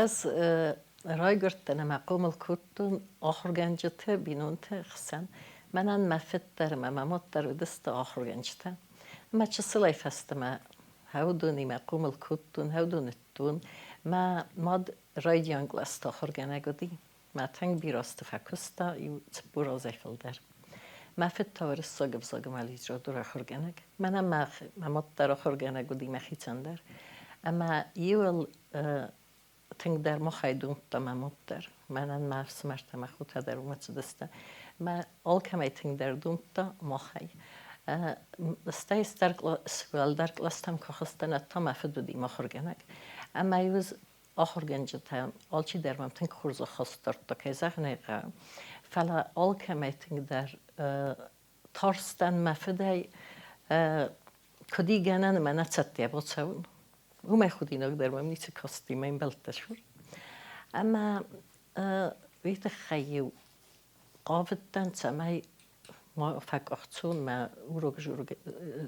Ӕз райгуырдтӕн ӕмӕ хъомыл кодтон ахуыргӕнджыты бинонты хсӕн. Мӕнӕн мӕ фыд дӕр ӕмӕ мӕ мад дӕр уыдысты ахуыргӕнджытӕ. Ӕмӕ чысылӕй фӕстӕмӕ уыдонимӕ хъомыл кодтон, уыдон уыдтон. Мӕ мад райдиан кълӕсты ахуыргӕнӕг уыди. Мӕ тынг бирӕ азты фӕкуыста, иу 40 азӕй фылдӕр. Мӕ фыд та уырыссаг ӕвзаг ӕмӕ литературӕ ахуыргӕнӕг. Мӕнӕн мӕ мад дӕр ахуыргӕнӕг уыди мӕхицӕн дӕр. Ӕмӕ иуыл тынгдӕр махӕй домдта мӕ мад дӕр. Мӕнӕн мӕ ӕфсымӕртӕ, мӕ хотӕ дӕр уымӕ цыдысты. Мӕ алкӕмӕй тынгдӕр домдта махӕй. Стӕй уӕлдӕр кълӕстӕм куы хызтӕн, уӕд та мӕ фыд уыди мӕ ахуыргӕнӕг. Ӕмӕ-иу ӕз ахуыргӕнджытӕ, алчидӕр мӕм тынг хорз ахаст дардта, кӕй зӕгъын ӕй хъӕуы. Фӕлӕ алкӕмӕй тынгдӕр тарстӕн мӕ фыдӕй, куыд и гӕнӕн ӕмӕ нӕ цӕттӕ бацӕуын. Уымӕй худинагдӕр мӕм ницы касти мӕ ӕмбӕлттӕ цур. Ӕмӕ уый тыххӕй-иу хъавыдтӕн, цӕмӕй ма фӕкъуыхцон мӕ урок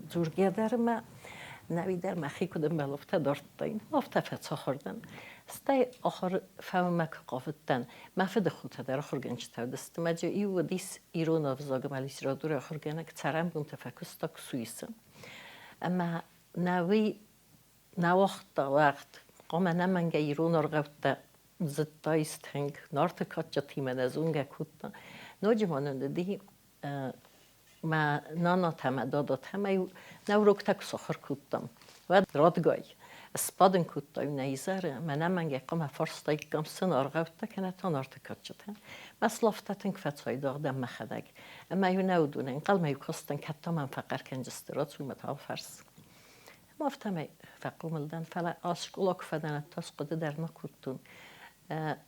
дзургӕ дӕр ӕмӕ нӕуи дӕр мӕхи куыд ӕмбӕлы, афтӕ дардтаин, афтӕ фӕцахуыр дӕн. Стӕй ахуыр фӕуынмӕ куы хъавыдтӕн, мӕ фыды хотӕ дӕр ахуыргӕнджытӕ уыдысты. Мӕ иу уыдис ирон ӕвзаг ӕмӕ литературӕйы ахуыргӕнӕг, цӕрӕнбонты фӕкуыста Ксуисы. Ӕмӕ нӕ уый нӕ уагъта уӕгъд. Хъуамӕ ӕнӕмӕнгӕй ирон аргъӕуттӕ зыдтаис тынг, Нарты кадджытимӕ нӕ зонгӕ кодта. Ноджы ма нын уыди мӕ нанатӕ мӕ дадатӕ мӕ-иу нӕ уроктӕ куы сахуыр кодтам, уӕд радгай сбадын кодтой нӕ изӕры, мӕ ӕнӕмӕнгӕй хъуамӕ фарстаиккам цы аргъӕуттӕ кӕнӕ та Нарты кадджытӕ. Мӕ славтӕ тынг фӕцайдагъ дӕн мӕхӕдӕг. Ӕмӕ-иу нӕ уыдон ӕнхъӕлмӕ-иу кастӕн, кӕд та мӕм фӕхъӕр кӕндзысты, рацу мӕ та афӕрс. Ӕмӕ афтӕмӕй фӕхъомыл дӕн, фӕлӕ аз скъола куы фӕдӕн, та хъуыды дӕр нӕ кодтон,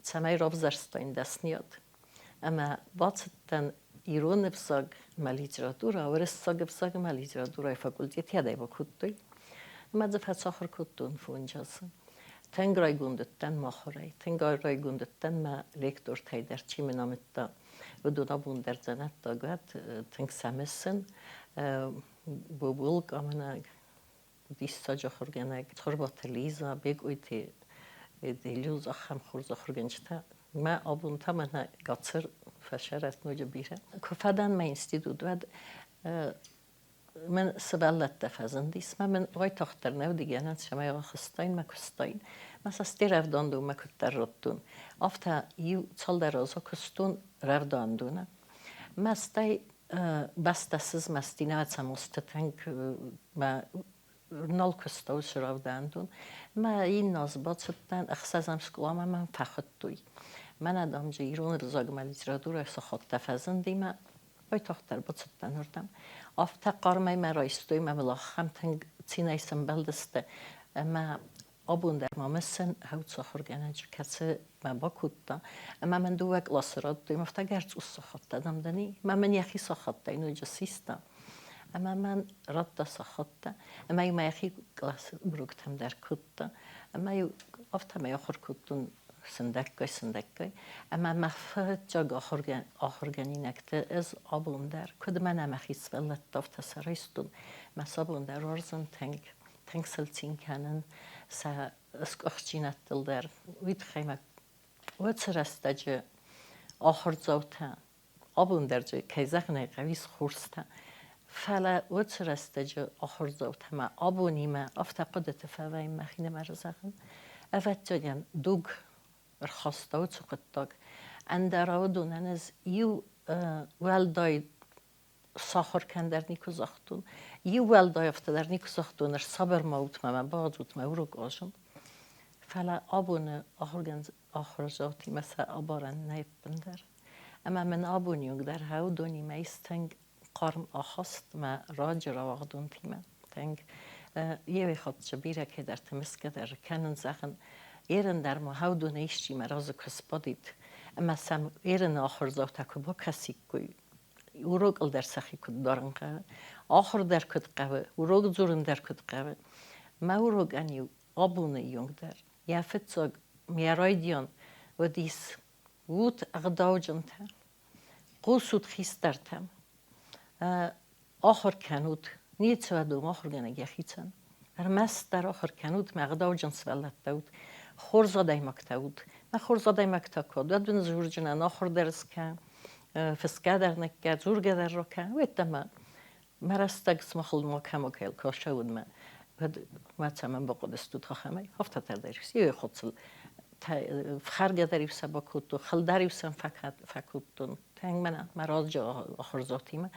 цӕмӕй равзӕрстаин дӕсныйад. Ӕмӕ бацыдтӕн ирон ӕвзаг ӕмӕ литературӕ, уырыссаг ӕвзаг ӕмӕ литературӕйы факультет йӕдӕй бакодтой. Ӕмӕ дзы фӕцахуыр кодтон фондз азы. Тынг райгонд уыдтӕн мӕ ахуырӕй, тынг райгонд уыдтӕн мӕ лектортӕй дӕр, чи мын амыдта, уыдон абон дӕр дзӕнӕттаг уӕд, тынг сӕ мысын. Бобол къаманӕг, диссаджы ахуыргӕнӕг, Цхуырбаты Лиза, Бекъойты Делюз, ахӕм хорз ахуыргӕнджытӕ. Мӕ абон та мӕнӕ Гацыр фӕсарӕт ноджы бирӕ. Куы фӕдӕн мӕ институт, уӕд мӕн сывӕллӕттӕ фӕзындис, мӕ мын уайтагъддӕр нӕ уыди гӕнӕн, цӕмӕй ахызтаин мӕ куыстаин. Мӕ цӕсти рӕвдауӕндонмӕ куыддӕр радтон, афтӕ иу цалдӕр азы куыстон рӕвдауӕндоны. Мӕ стӕй бӕстӕ сызмӕсти, нӕ цӕмосты тынг мӕ нал куыста уыцы рӕвдауӕндон. Мӕ иннӕ аз бацыдтӕн, ӕхсӕзӕм скъоламӕ мӕм фӕхуыдтой. Мӕнӕ, дам, дзы ирон ӕвзагмӕ литературӕйы сахаттӕ фӕзынди мӕ уайтагъддӕр бацыдтӕн уырдӕм. Афтӕ хъармӕй мӕ райстой, мӕ мыл ахӕм тынг цинӕй сӕмбӕлдысты, ӕмӕ Абон дӕр ма мысын хӕуц ахуыргӕнӕджы, кӕцы мӕ бакодта, ӕмӕ мын дыууӕ къласы радтой, ӕмӕ афтӕ гӕрцъус сахаттӕ дам дӕн, ӕмӕ мын йӕхи сахаттӕй ноджы систа. Ӕмӕ мӕн радта сахаттӕ, ӕмӕ-иу мӕ йӕхи къласы уроктӕм дӕр кодта. Ӕмӕ-иу афтӕмӕй ахуыр кодтон сындӕггай-сындӕггай. Ӕмӕ мӕ фыццаг ахуыргӕнинӕгты ӕз абон дӕр, куыд мӕнӕ мӕхи сывӕллӕтты афтӕ сӕ райстон, мӕ сӕ абон дӕр уарзын тынг. Тынг сыл цин кӕнын сӕ сгуыхтдзинӕдтыл дӕр. Уый тыххӕй мӕ уыцы рӕстӕджы ахуырдзаутӕ, абон дӕр дзы, кӕй зӕгъын ӕй хъӕуы, хорзтӕ, фӕлӕ уыцы рӕстӕджы ахуырдзаутӕ мӕ абонимӕ афтӕ хъуыдыты фӕвӕййын мӕхинымӕры зӕгъын. Ӕвӕццӕгӕн, дуг ӕрхаста уыцы хъуыддаг. Ӕндӕра уыдонӕн ӕз иу уӕлдай сахуыр кӕн дӕр никуы загътон. Иу уӕлдай афтӕ дӕр никуы загътон, ӕрсабыр ма ут мӕ, бауадзут мӕ урок азын. Фӕлӕ абоны ахуырдзаутимӕ сӕ абарӕн нӕй ӕппындӕр. Ӕмӕ мын абоны онг дӕр уыдонимӕ ис тынг хъарм ахаст мӕ раджы рауагъдонтимӕ. Тынг еуӕй хатт бирӕ кӕйдӕрты мысгӕ дӕр кӕнын, зӕгъын, ерын дӕр ма уыдоны исчи мӕ разы куы сбадид ӕмӕ сӕм ерыны ахуырдзаутӕ куы бакӕсиккой, урокыл дӕр сӕхи куыд дарын хъӕуы, ахуыр дӕр куыд хъӕуы, урок дзурын дӕр куыд хъӕуы. Мӕ урокӕн-иу абоны онг дӕр йӕ фыццаг йӕ райдиан уыдис ут ӕгъдауджынтӕ, хъусут хистӕртӕм, ахуыр кӕнут, ницы уӕд у ахуыргӕнӕг йӕхицӕн. Ӕрмӕстдӕр ахуыр кӕнут, мӕ ӕгъдауджын сывӕллӕттӕ ут. Хорз адӕймӕгтӕ ут. Мӕ хорз адӕймӕгтӕ куы уӕд уын дзурджынӕн ахуыр дӕр скӕ, фысгӕ дӕр ныккӕ, дзургӕ дӕр ракӕ, уеддӕмӕ мӕ рӕстӕг сымахыл макӕмакӕйыл кӕсӕуд мӕ, уӕд мӕ цӕмӕн бахъуыдыстут ахӕмӕй? Афтӕтӕ дӕр иу хуыцыл фхӕргӕ дӕр-иу сӕ бакодтон, хыл дӕр-иу сӕм фӕкодтон. Тынг мӕнӕ мӕ раджы ахуырдзаутимӕ.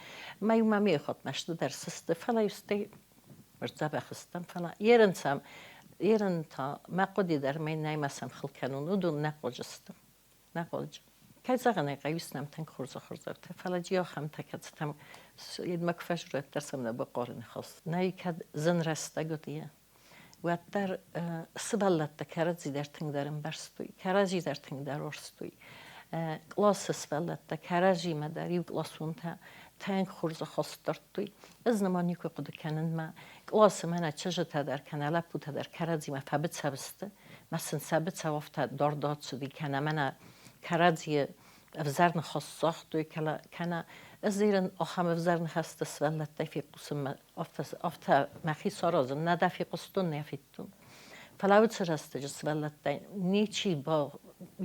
Мӕ-иу мӕ ме хатт мӕсты дӕр сысты, фӕлӕ-иу стӕй ӕрдзӕбӕх стӕм, фӕлӕ ерын сӕм, ерын та мӕ хъуыди дӕр мӕ нӕй ма сӕм хыл кӕнон, уыдон нӕ хъуаджы сты. Нӕ хъуаджы. Кӕй зӕгъын ӕй хъӕуы, нӕм тынг хорз ахуырдзаутӕ, фӕлӕ джи ахӕмтӕ, кӕцытӕм йедмӕ куы фӕзурӕд дӕр сӕм нӕ бахъары ныхас. Нӕй кӕд зын рӕстӕг уыди, уӕддӕр сывӕллӕттӕ кӕрӕдзи дӕр тынгдӕр ӕмбӕрстой, кӕрӕдзи дӕр тынгдӕр уарзтой. Къласы сывӕллӕттӕ кӕрӕдзимӕ дӕр иу къласонтӕ тынг хорз ахаст дардтой. Ӕз нырма никуы хъуыды кӕнын, мӕ къласы мӕнӕ чызджытӕ дӕр кӕнӕ лӕппутӕ дӕр кӕрӕдзимӕ фӕбыцӕу сты, мӕ сын сӕ быцӕу афтӕ дард ацыди, кӕнӕ мӕнӕ кӕрӕдзийы ӕвзӕр ныхас загътой, кӕнӕ ӕз ирын ахӕм ӕвзӕр ныхӕстӕ сывӕллӕттӕй фехъусынмӕ афтӕ мӕхи саразын нӕ дӕ фехъуыстон, нӕ федтон. Фӕлӕ уыцы рӕстӕджы сывӕллӕттӕй ничи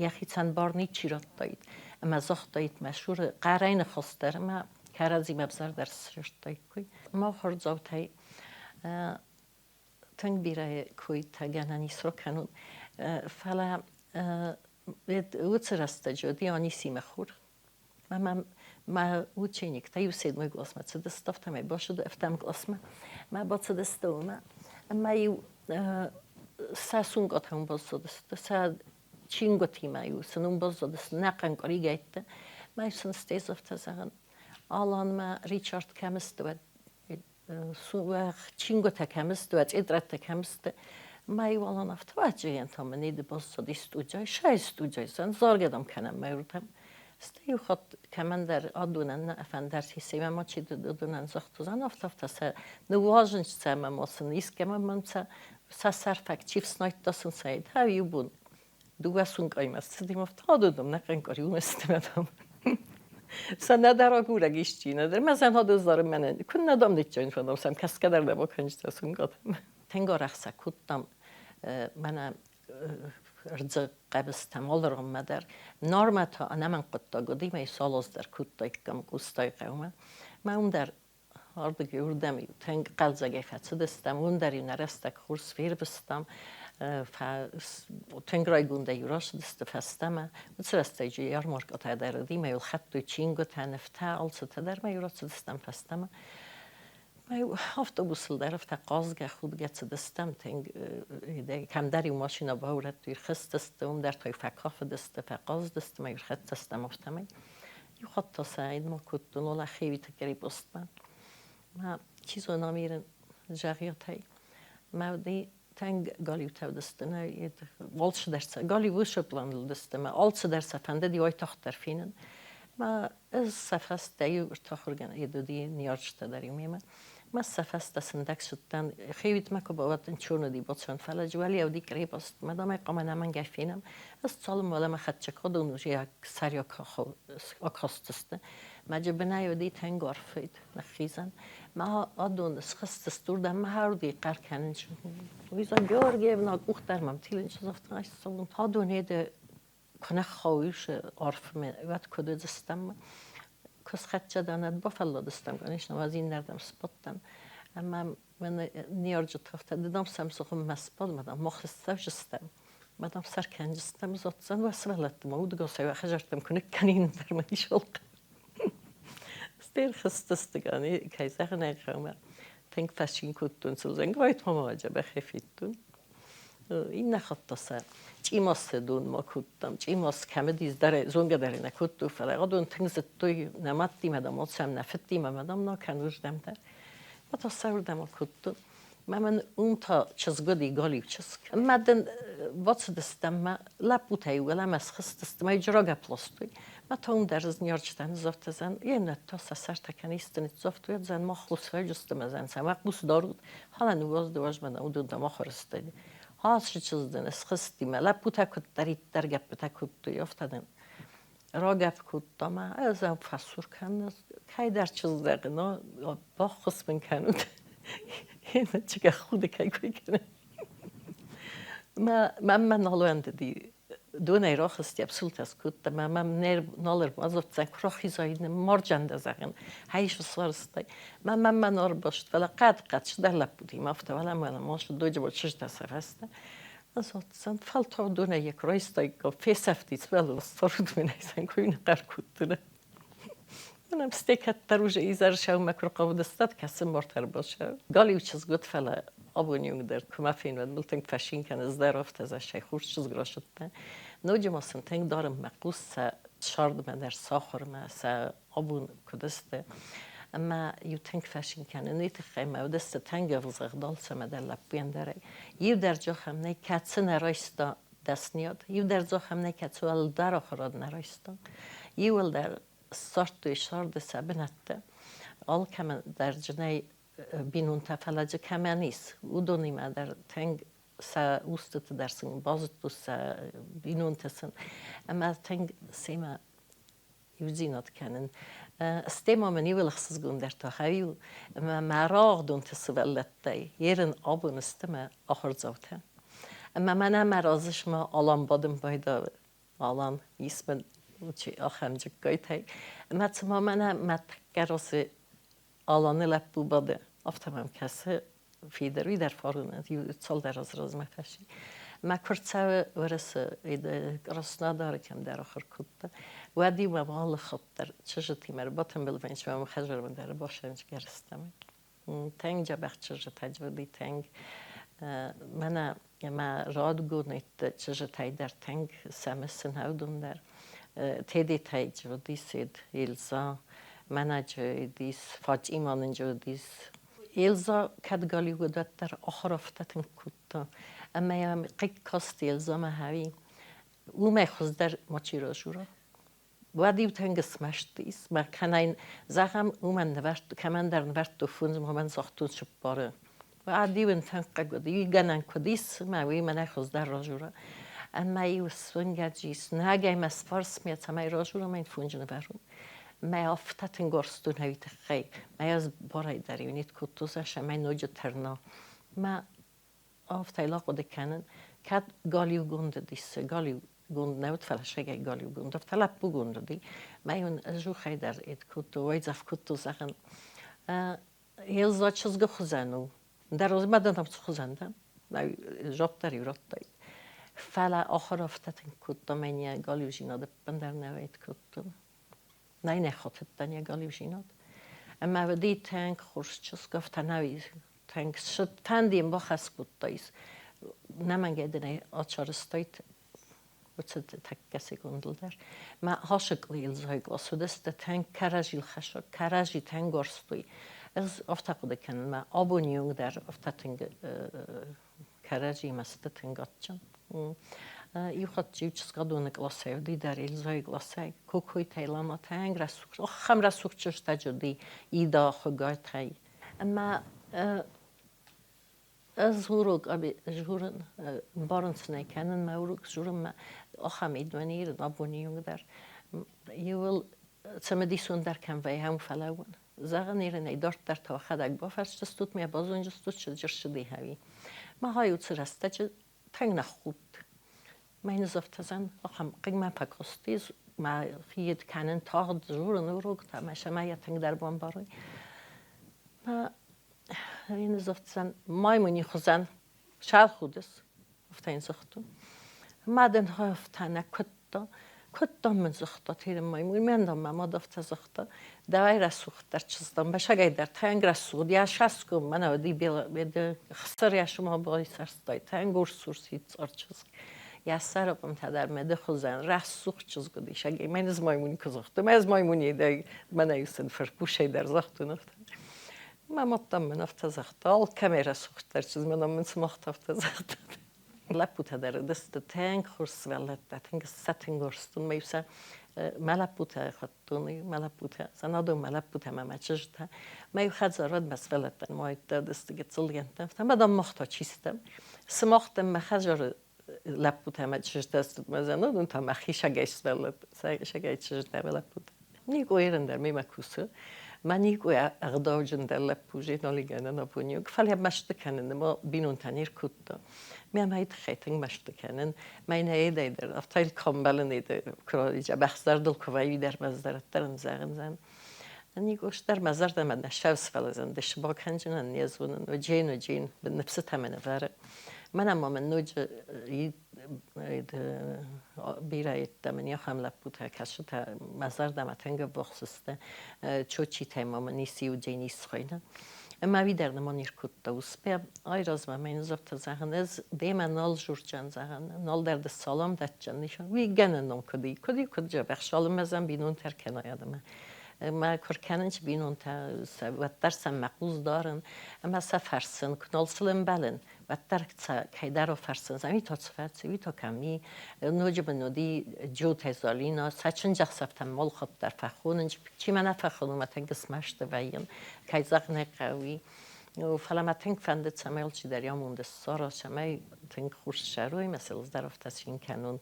йӕхицӕн бар ничи радтаид ӕмӕ загътаид мӕ цуры хъӕрӕй ныхас дӕр ӕмӕ кӕрӕдзимӕ ӕвзӕр дӕр сдзырдтаиккой. Мӕ ахуырдзаутӕй тынг бирӕ койтӕ гӕнӕн ис ракӕнун, фӕлӕ уыцы рӕстӕджы уыди Анисимӕ хур. Мӕ мӕ учениктӕ иу седмой классмӕ цыдысты, афтӕмӕй бацыд ӕвдӕм классмӕ. Мӕ бацыдысты уымӕ ӕмӕ-иу сӕ сумкъатӕм баззадысты, сӕ чингуытимӕ-иу сын уым баззадысты нӕхъӕн къуыригӕйттӕ. Мӕ сын стӕй афтӕ зӕгъын, Аланмӕ Ричард кӕм сты, уӕд чингуытӕ кӕм сты, уӕ тетрӕдтӕ кӕм сты. Мӕ-иу Алан афтӕ баджийӕн та мын иды баззади студияй, сай студияй, сан заргӕ дам кӕнӕм мӕ уырдӕм. Стӕй иу хатт кӕмӕндӕр адонӕн нӕ ӕфӕндӕр сисемӕ ма чи адонӕн загътузан, афтӕ сӕ ныууазынц сӕ ӕмӕ ма сын искӕмӕн мӕн сӕ сӕ сӕрфӕг чи фснайдта сын сӕ иу бон дыууӕ сумкъаймӕ цыди, афтӕ адодом нӕ къӕнкъар иумӕ цыдмӕ Сӕ нӕдӕр агурӕг исчи, нӕдӕр мӕ зӕн hadоzzar мӕнӕн. Куыннӕ дам ниччон фӕндам, сӕм кӕсгӕ дӕр нӕ бакӕнджытӕ сумкъатӕм. Тынг арӕх сӕ кодтам мӕнӕ ӕрдзы хъӕбыстӕм алыргъуыммӕ дӕр. Нормӕ та ӕнӕмӕнг хъуыддаг уыди, мӕ салоз дӕр кодтаиккам Къостайы хъӕумӕ. Мӕ уым дӕр ардыгӕй уырдӕм тынг хъӕлдзӕгӕй фӕцыдыстӕм, уым дӕр-иу нӕ рӕстӕг хорз фервыстам. Тынг райгондӕй-иу рацыдысты фӕстӕмӕ. Уыцы рӕстӕджы ярмаркӕтӕ дӕр уыди, мӕ-иу лхӕдтой чингуытӕ, нывтӕ, алцытӕ дӕр, мӕ-иу рацыдыстӕм фӕстӕмӕ. Автобусыл дӕр афтӕ хъазгӕ, худгӕ цыдыстӕм тынг. Кӕмдӕр-иу машинӕ баурӕдтой, рхызтысты, уым дӕр та-иу фӕкафыдысты, фӕхъазыдысты, мӕ-иу рхӕццӕ стӕм афтӕмӕй. Иу хатт та сӕ ма кодтон, уалӕ Хевиты крепостмӕ. Мӕ чи зоны, амирын зӕгъиатӕй. Мӕ уыди тынг галиутӕ уыдысты, нӕ алцыдӕр сӕ галиу планыл уыдысты, мӕ алцыдӕр сӕ фӕндыди уайтагъддӕр фенын. Мӕ ӕз сӕ фӕстӕ иу ӕртахуыргӕнӕг уыди ныййарджытӕ дӕр-иу мемӕ. Мӕ сӕ фӕстӕ сындӕг цыдтӕн. Хевитмӕ куы бауадтӕн, чон уыди боцӕн, фӕлӕ уӕлиау уыди крепост. Мӕ дам ӕй хъуамӕ нӕмӕнгӕй фенӕм. Ӕз цалынмӕ уӕлӕмӕ хӕццӕ кодтон, уже сӕри акастысты. Мӕ джыбынӕй уыди тынг арф ныххизӕн. Мӕ адон схызтысты уырдӕм, мӕ уырдыгӕй хъӕр кӕнын. Лиза Георгиевна къух дӕр мӕм тилын, загъта, ай цӕуын. Адон еды куы ныххауис арфмӕ, уӕд куыд уыдзыстӕм? Куы схӕццӕ дӕн, уӕд бафӕлладыстӕм, конечно, ӕз иннӕрдӕм сбадтӕн. Ӕмӕ мӕн ныййарджыты афтӕ, ды дам сӕм зыгъуыммӕ сбад, мадам, мах ссӕуджыстӕм, мадам сӕр кӕнджыстӕм, зӕгъдзӕн уӕ сывӕллӕтты ма удыгасӕй уӕ хӕдзӕрттӕм куы ныккӕнин, дӕр мӕ ис Стӕй ӕрхызтысты, кӕй зӕгъын ӕй хъӕуы, тынг фӕцин кодтон, сылзӕнгӕйт ма дзӕбӕхӕй федтон. Иннӕ хатт та сӕ Чъимасы донмӕ кодтам. Чъимас кӕмыдис дӕр зонгӕ дӕр нӕ кодтой, фӕлӕ адон тынг зыдтой нӕ мадтимӕ, дам, сӕм нӕ фыдтимӕ, мӕ дам, нӕ кӕн уырдӕм дӕр. Мӕ та сӕ уырдӕм акодтон. Мӕ мын уым та чызг уыди, галиу чызг. Мӕ дын бацыдыстӕм, мӕ лӕппутӕй уӕлӕмӕ схызтысты, мӕ джырагӕпп ластой. Мӕ та уым дӕр ныййарджытӕ ныдзӕвтӕ йе ннӕ та сӕ сӕртӕ кӕн исты ныццавтой, ӕдзӕн мах хъус фӕджысты мӕ зӕн сӕ мӕ хъус дарут, халӕ ныууадз мӕ уыдон дӕм ахуырысты. Ацы чызг дын схызти, мӕ лӕппутӕ куыддӕриддӕр гӕппытӕ кодтой, афтӕ дын рагӕпп кодта мӕ ӕз ӕм фӕсур кӕнын, кӕйдӕр чызг зӕгъы, но баххуыс мын кӕнут. Чыгӕ худы кӕй кой кӕны. Мӕм нал уӕндыди. Донӕй рахызти, абсолютно скодта. Мӕм нал ӕрбазопдзӕн, куы рахизай, марджан дӕ зӕгъын. Хӕй сысвӕрстай. Мӕм мӕ ӕрбаст, фӕлӕ хъӕд-хъӕд цыдӕр лӕппутимӕ афтӕ уӕлӕмӕ ма доджы бол чызджытӕ сӕ Azotsan feltavdone rajztaikka fésefti cvelo sarudminaisan kuina qarkuttuna. Nem stekettar уже изар макрокавдастат касым мортарбаша. Галиучыз гутфела абонюнгдер кумафин мултинг фашинкен здоровтезашай хурчыз грошотте. Ноджимасын тенг дарым мақусса шардмедер сахарма са абун кудысте. Ӕмӕ иу тынг фӕсин кӕнын уый тыххӕй мӕ уыдысты тынг ӕвзӕгъдалц ӕмӕ дӕр лӕппуйӕн дӕр. Иу дӕр дзохӕм нӕй, кӕцы нӕ райста дӕсныйад, иу дӕр дзохӕм нӕй, кӕцы уӕлдӕр ахуырад нӕ райста. Иуылдӕр ссардтой сӕрды сӕ бынӕттӕ. Алкӕмӕн дӕр дзы нӕй бинонтӕ, фӕлӕ дзы кӕмӕн ис, уыдонимӕ дӕр тынг сӕ устыты дӕр сын базыдтой сӕ бинонтӕ сын. Ӕмӕ тынг семӕ иудзинад кӕнын. Стӕй ма мын иуыл ӕхсызгондӕр та хӕриу ӕмӕ мӕ рагъдонты сывӕллӕттӕй ерын абон сты мӕ ахуырдзаутӕ. Ӕмӕ мӕнӕ мӕ разы сма Алан бадын байдауы. Алан ис мын ахӕм джыккайтӕй. Ӕмӕ цыма мӕнӕ мӕ тӕккӕ разы Аланы лӕппу бады, афтӕ мӕм кӕсы, фидар уый дӕр фарон иу цалдӕр азы размӕ фӕси. Мӕ куы рцӕуы Уӕрӕсе Краснодары кӕмдӕр ахуыр кодта, уӕд-иу мӕм алы хатт дӕр чызджытимӕ ӕрбатымбыл вӕййынц, мӕ хӕдзармӕ дӕр басӕнчгӕрстӕм. Тынг дзӕбӕх чызджытӕ уыди, тынг. Мӕнӕ мӕ радгонӕтты чызджытӕй дӕр тынг сӕ мысын уыдон дӕр. Тедетӕй уыдис Эльза, мӕнӕ уыдис Фатима нын уыдис. Эльза кӕд галиу уыд, уӕддӕр ахуыр афтӕ тынг кодта. Ӕмӕ йӕм хъыг каст Эльзамӕ хӕри. Уымӕй хуыздӕр ма чи разура. Уӕд-иу тынг смӕсты ис, мӕ кӕнӕ зӕгъӕм, уымӕн нывӕрдтой, кӕмӕндӕр нывӕрдтой фондз, уымӕн загътон цыппары. Уӕд-иу ын тынг хъыг уыд, уый гӕнӕн куыд ис, ӕмӕ уый мӕнӕй хуыздӕр разура. Ӕмӕ-иу суынгӕджы ис, нагӕй мӕ сфарсмӕ, цӕмӕй разура, мӕ йын фонджы нывӕрон. Мӕ афтӕ тынг уарзтон уый тыххӕй, мӕ ӕз барӕй дӕр-иу нет кодтон, цӕмӕй ноджы тырна. Мӕ Афтӕ ахъуыды кӕнын, кӕд галиугонд уыдис, галиугонд нӕ уыд, фӕлӕ сӕгӕй галиугонд, афтӕ лӕппугонд уыди. Мӕ йын ӕдзухӕй дӕр ед кодтон, уайдзӕф кодтон, зӕгъын, Елза чызгы хуызӕн у. Дӕр мӕ дӕн хуызӕн дӕн. Жопдӕр-иу радтай. Фӕлӕ ахуыр афтӕ тынг кодта, мӕн йӕ галиудзинад ӕппындӕр нӕ уӕд кодтон. Нӕй нӕ хатыдтӕн йӕ галиудзинад. Ӕмӕ уыди тынг хорз чызг, афтӕ нӕ тынг фӕнды йын бахӕс кодтаис. Нӕмӕнгӕй дын ӕй ачарызтаид уыцы тӕккӕ секундыл дӕр. Мӕ хасыкъли зайгос уыдысты тынг кӕрӕдзийыл хӕссаг, кӕрӕдзи тынг уарзтой. Ӕз афтӕ хъуыды кӕнын, мӕ абоны онг дӕр афтӕ тынг кӕрӕдзимӕ сты тынг адджын. Иу хатт иу чызгадоны къласӕй уыди дӕр Эльзайы къласӕй Кокойтӕй лама тынг рӕсугъд, ахӕм рӕсугъд чызджытӕ уыди Ида Хуыгатӕй. Ӕмӕ ӕз урок журын, ӕмбарын сын ӕй кӕнын мӕ урок журынмӕ ахӕм идмӕ ирын абоны онг дӕр. Иуыл цымыдисондӕр кӕм вӕййӕм, фӕлӕууын. Зӕгъын ирынӕй дарддӕр та уӕхӕдӕг бафӕрсдзыстут мӕ базондзыстут, чызджы ссыди ӕви. Махӕй уыцы рӕстӕджы тынг ныххудт. Мӕ нызӕфтӕзӕн ахӕм хъыг мӕ фӕкости, мӕ хид кӕнын тагъд дзурын уроктӕ, мӕ сӕмӕ йӕ тынгдӕр бамбарой. Мӕ нызӕфтдзӕн маймуни хуызӕн сӕлхудыс, афтӕ йын загътон. Мад ын афтӕ нӕ куыдта, куыдта мын загъта терым маймуни, мӕн дам мӕ мад афтӕ загъта, давай рӕсугъддӕр чызг бӕсӕгӕй дӕр тынг рӕсугъд, йӕ сасгом мӕнӕ уыди хсыр йӕ сыма байсӕрстай, тынг урс-урсид цъар чызг. Йӕ сӕры къуымтӕ дӕр мӕ ды хуызӕн рӕсугъд чызг уыди, сӕгӕй мӕн ӕз маймуни куы загътон, ӕз маймуни дӕ мӕнӕ сын фырхъусӕй дӕр загътон афтӕ. Мӕ мад дам мын афтӕ загъта, алкӕмӕй рӕсугъддӕр чызг мӕнӕн мын сымах та афтӕ загъта. Лӕппутӕ дӕр уыдысты тынг хорз сывӕллӕттӕ, тынг сӕ тынг уарзтон. Мӕ сӕ мӕ лӕппутӕ хуыдтон, мӕ лӕппутӕ, сӕнадон мӕ лӕппутӕ ӕмӕ мӕ чызджытӕ. Мӕ иу хӕдзарвӕд мӕ сывӕллӕттӕн мӕйттӕ уыдысты гыццылгӕндтӕ. Афтӕ мӕ дам мах та чи стӕм? Сымах дам мӕ хӕдзары лӕппутӕ ӕмӕ чызджытӕ стут мӕ зӕнадон та мӕхи сагӕй сывӕллӕттӕ, сагӕй чызджытӕ ӕмӕ лӕппутӕ. Никъо ерын дӕр мемӕ кусы. Мӕ никуы ӕгъдауджындӕр лӕппу журналигӕнӕн абониуг, фӕлӕ мӕсты кӕнын ӕмӕ бинонтӕ не ркодта. Мӕ мӕй тыххӕй тынг мӕсты кӕнын. Мӕнӕ едӕй дӕр афтӕ камбӕлын еды дзӕбӕх зӕрдыл куы вӕййы дӕр мӕ зӕрӕдтӕр ын зӕгъын. Никъос дӕр мӕ зӕрдӕмӕ нӕ сӕвсфӕлӕзӕн, ды сбакӕнджынӕн не зонын, уджен, уджен, ныфсытӕ мӕ нывӕры. Мӕнӕ ма мын ноджы бирӕ йеддӕмӕ не ахӕм лӕппутӕ, кӕсытӕ мӕ зӕрдӕмӕ тынг ӕввахс сты, чочитӕй ма мын ницы иудей ницы Ӕмӕ уый дӕр нымон ӕркодта успе. Ай размӕ мӕ йын загъта, зӕгъын, ӕз демӕ нал журчан, зӕгъын, нал дӕр ды салам дӕтджан. Уый гӕнӕн ном куыд и, куыд и, куыд дзӕбӕх салыммӕ зӕн бинонтӕ ӕркӕнай адӕмӕ. Мӕ куы ркӕнынц бинонтӕ, уӕддӕр сӕм мӕ хъус дарын ӕмӕ сӕ фӕрсын, куы нал сыл ӕмбӕлын, уӕддӕр сӕ кӕйдӕр фӕрсынц, ами то цы фӕци, уый то кӕм и, ноджы мын уыди Джотӕ Залина, сӕ чындзӕхсӕвтӕм молхот дӕр фӕхонынц, чи мӕ нӕ фӕхоны, уымӕ тынг смӕсты вӕййын, кӕй зӕгъын ӕй хъӕуы. Фӕлӕ мӕ тынг фӕнды, цӕмӕй алчидӕр амонд ссара, цӕмӕй тынг хорз ссарой, мӕ сыл дӕр афтӕ цин кӕнон.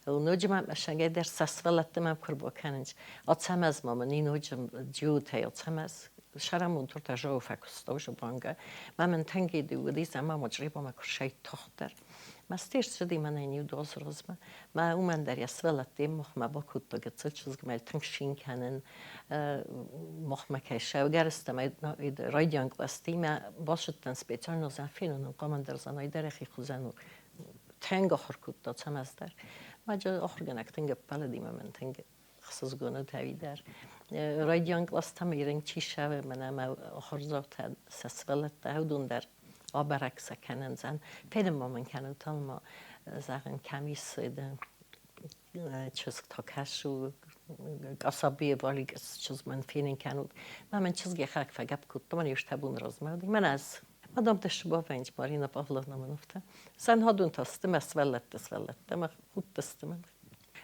Ноджы ма мӕсӕгӕй дӕр сӕ сывӕллӕтты мӕм куы рбакӕнынц, Ацӕмӕз ма мын и ноджы Джиотӕй Ацӕмӕз, сарамонтуртӕ жау фӕкуыста банга. Мӕ мын тынг уыдис ӕмӕ ма чъребамӕ куы сӕйттагъддӕр. Мӕ стер цыди мӕнӕн иу дозы размӕ. Мӕ уымӕн дӕр йӕ сывӕллӕтты махмӕ бакодта гыццыл чызгмӕ тынг цин кӕнын. Махмӕ кӕй сӕвгӕрстам райдиан кълӕстимӕ бацыдтӕн специально зӕн фенын хъуамӕ зӕнӕй дӕр йӕхи хуызӕн у. Тынг ахуыр кодта цӕмӕздӕр. Мӕ ахуыргӕнӕг тынг ӕппӕлыди мӕн тынг ӕхсызгон уыд ӕви дӕр. Райдиан кълӕстӕм ирын чи ссӕуы, мӕнӕ мӕ ахуырдзаутӕ сӕ сывӕллӕттӕ уыдон дӕр абӕрӕг сӕ кӕнындзӕн. Фенын ма мын кӕнут, ма зӕгъын, кӕм ис чызг та кӕсы, Касабийы Валик чызг мын фенын кӕнут. Мӕ мын чызг йӕхӕдӕг фӕгӕпп кодта, мӕн иу бон размӕ уыди. Мӕнӕ ӕз. Мадам Тешбавенч Марина Павловна мын афтӕ. Сӕнхадун та сты мӕ сывӕллӕтты сывӕллӕттӕ, мӕ худтысты мын.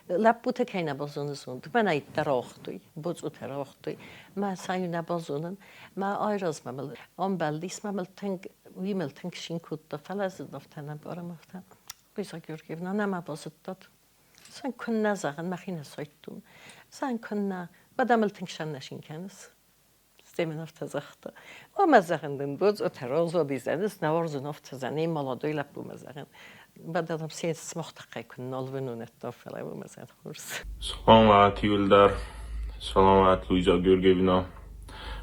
Лӕппутӕ кӕй нӕ базонынц, мӕнӕ иттӕ рауагътой, боцъотӕ рауагътой. Мӕ сӕ нӕ базонын. Мӕ айразмӕ мыл амбӕлдис, мӕ мыл тынг, уый мыл тынг цин кодта, фӕлӕ дзы афтӕ нӕ барӕм афтӕ. Луиза Георгиевна, нӕ мӕ базыдтат? Сӕн куыннӕ зӕгъын, мӕхи нӕ сайдтон. Сӕн куыннӕ, уӕдӕ мыл тынг сӕн нӕ цин кӕныс. Стӕй афтӕ загъта: Омӕ, зӕгъын дын, бодзотӕ розодизӕн, ӕз нӕ уарзын афтӕ зӕгъын, ей молодой лӕппумӕ зӕгъын. Бададам сен смох тыххӕй куы нал вынон ӕддӕм, фӕлӕ уымӕ зӕгъын хорз. Саламат Юлдар, саламат Луиза Георгиевна.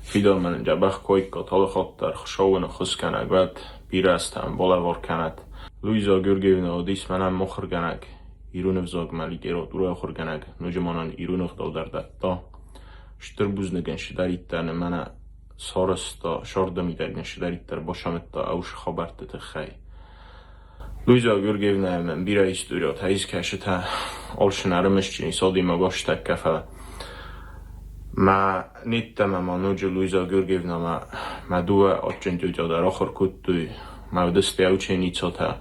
Фидӕнмӕ нын дзӕбӕх куы алыхатт дӕр Хуыцауы ныххуыс кӕнӕг уӕд, бирӕ азтӕм балӕвар кӕнӕд. Луиза Георгиевна уыдис мӕнӕн мыхуыргӕнӕг, ирон ӕвзагмӕ литературӕйы ахуыргӕнӕг, ноджы ма нын ирон ӕгъдау дӕр дӕтта. Стыр бузныг ын цыдӕриддӕр нын мӕнӕ сарӕзта, сӕрды мидӕг нын цыдӕриддӕр бацамыдта ӕвзӕр хабӕртты тыххӕй. Луиза Георгиевнӕйӕн мӕм бирӕ историятӕ ис, кӕсытӕ алцы нӕ ӕрымысджын ис адӕймаг астӕккӕ, фӕлӕ мӕ ниццӕмӕ ма ноджы Луиза Георгиевнӕмӕ мӕ дыууӕ адджын тетя дӕр ахуыр кодтой, мӕ уыдысты ученицатӕ.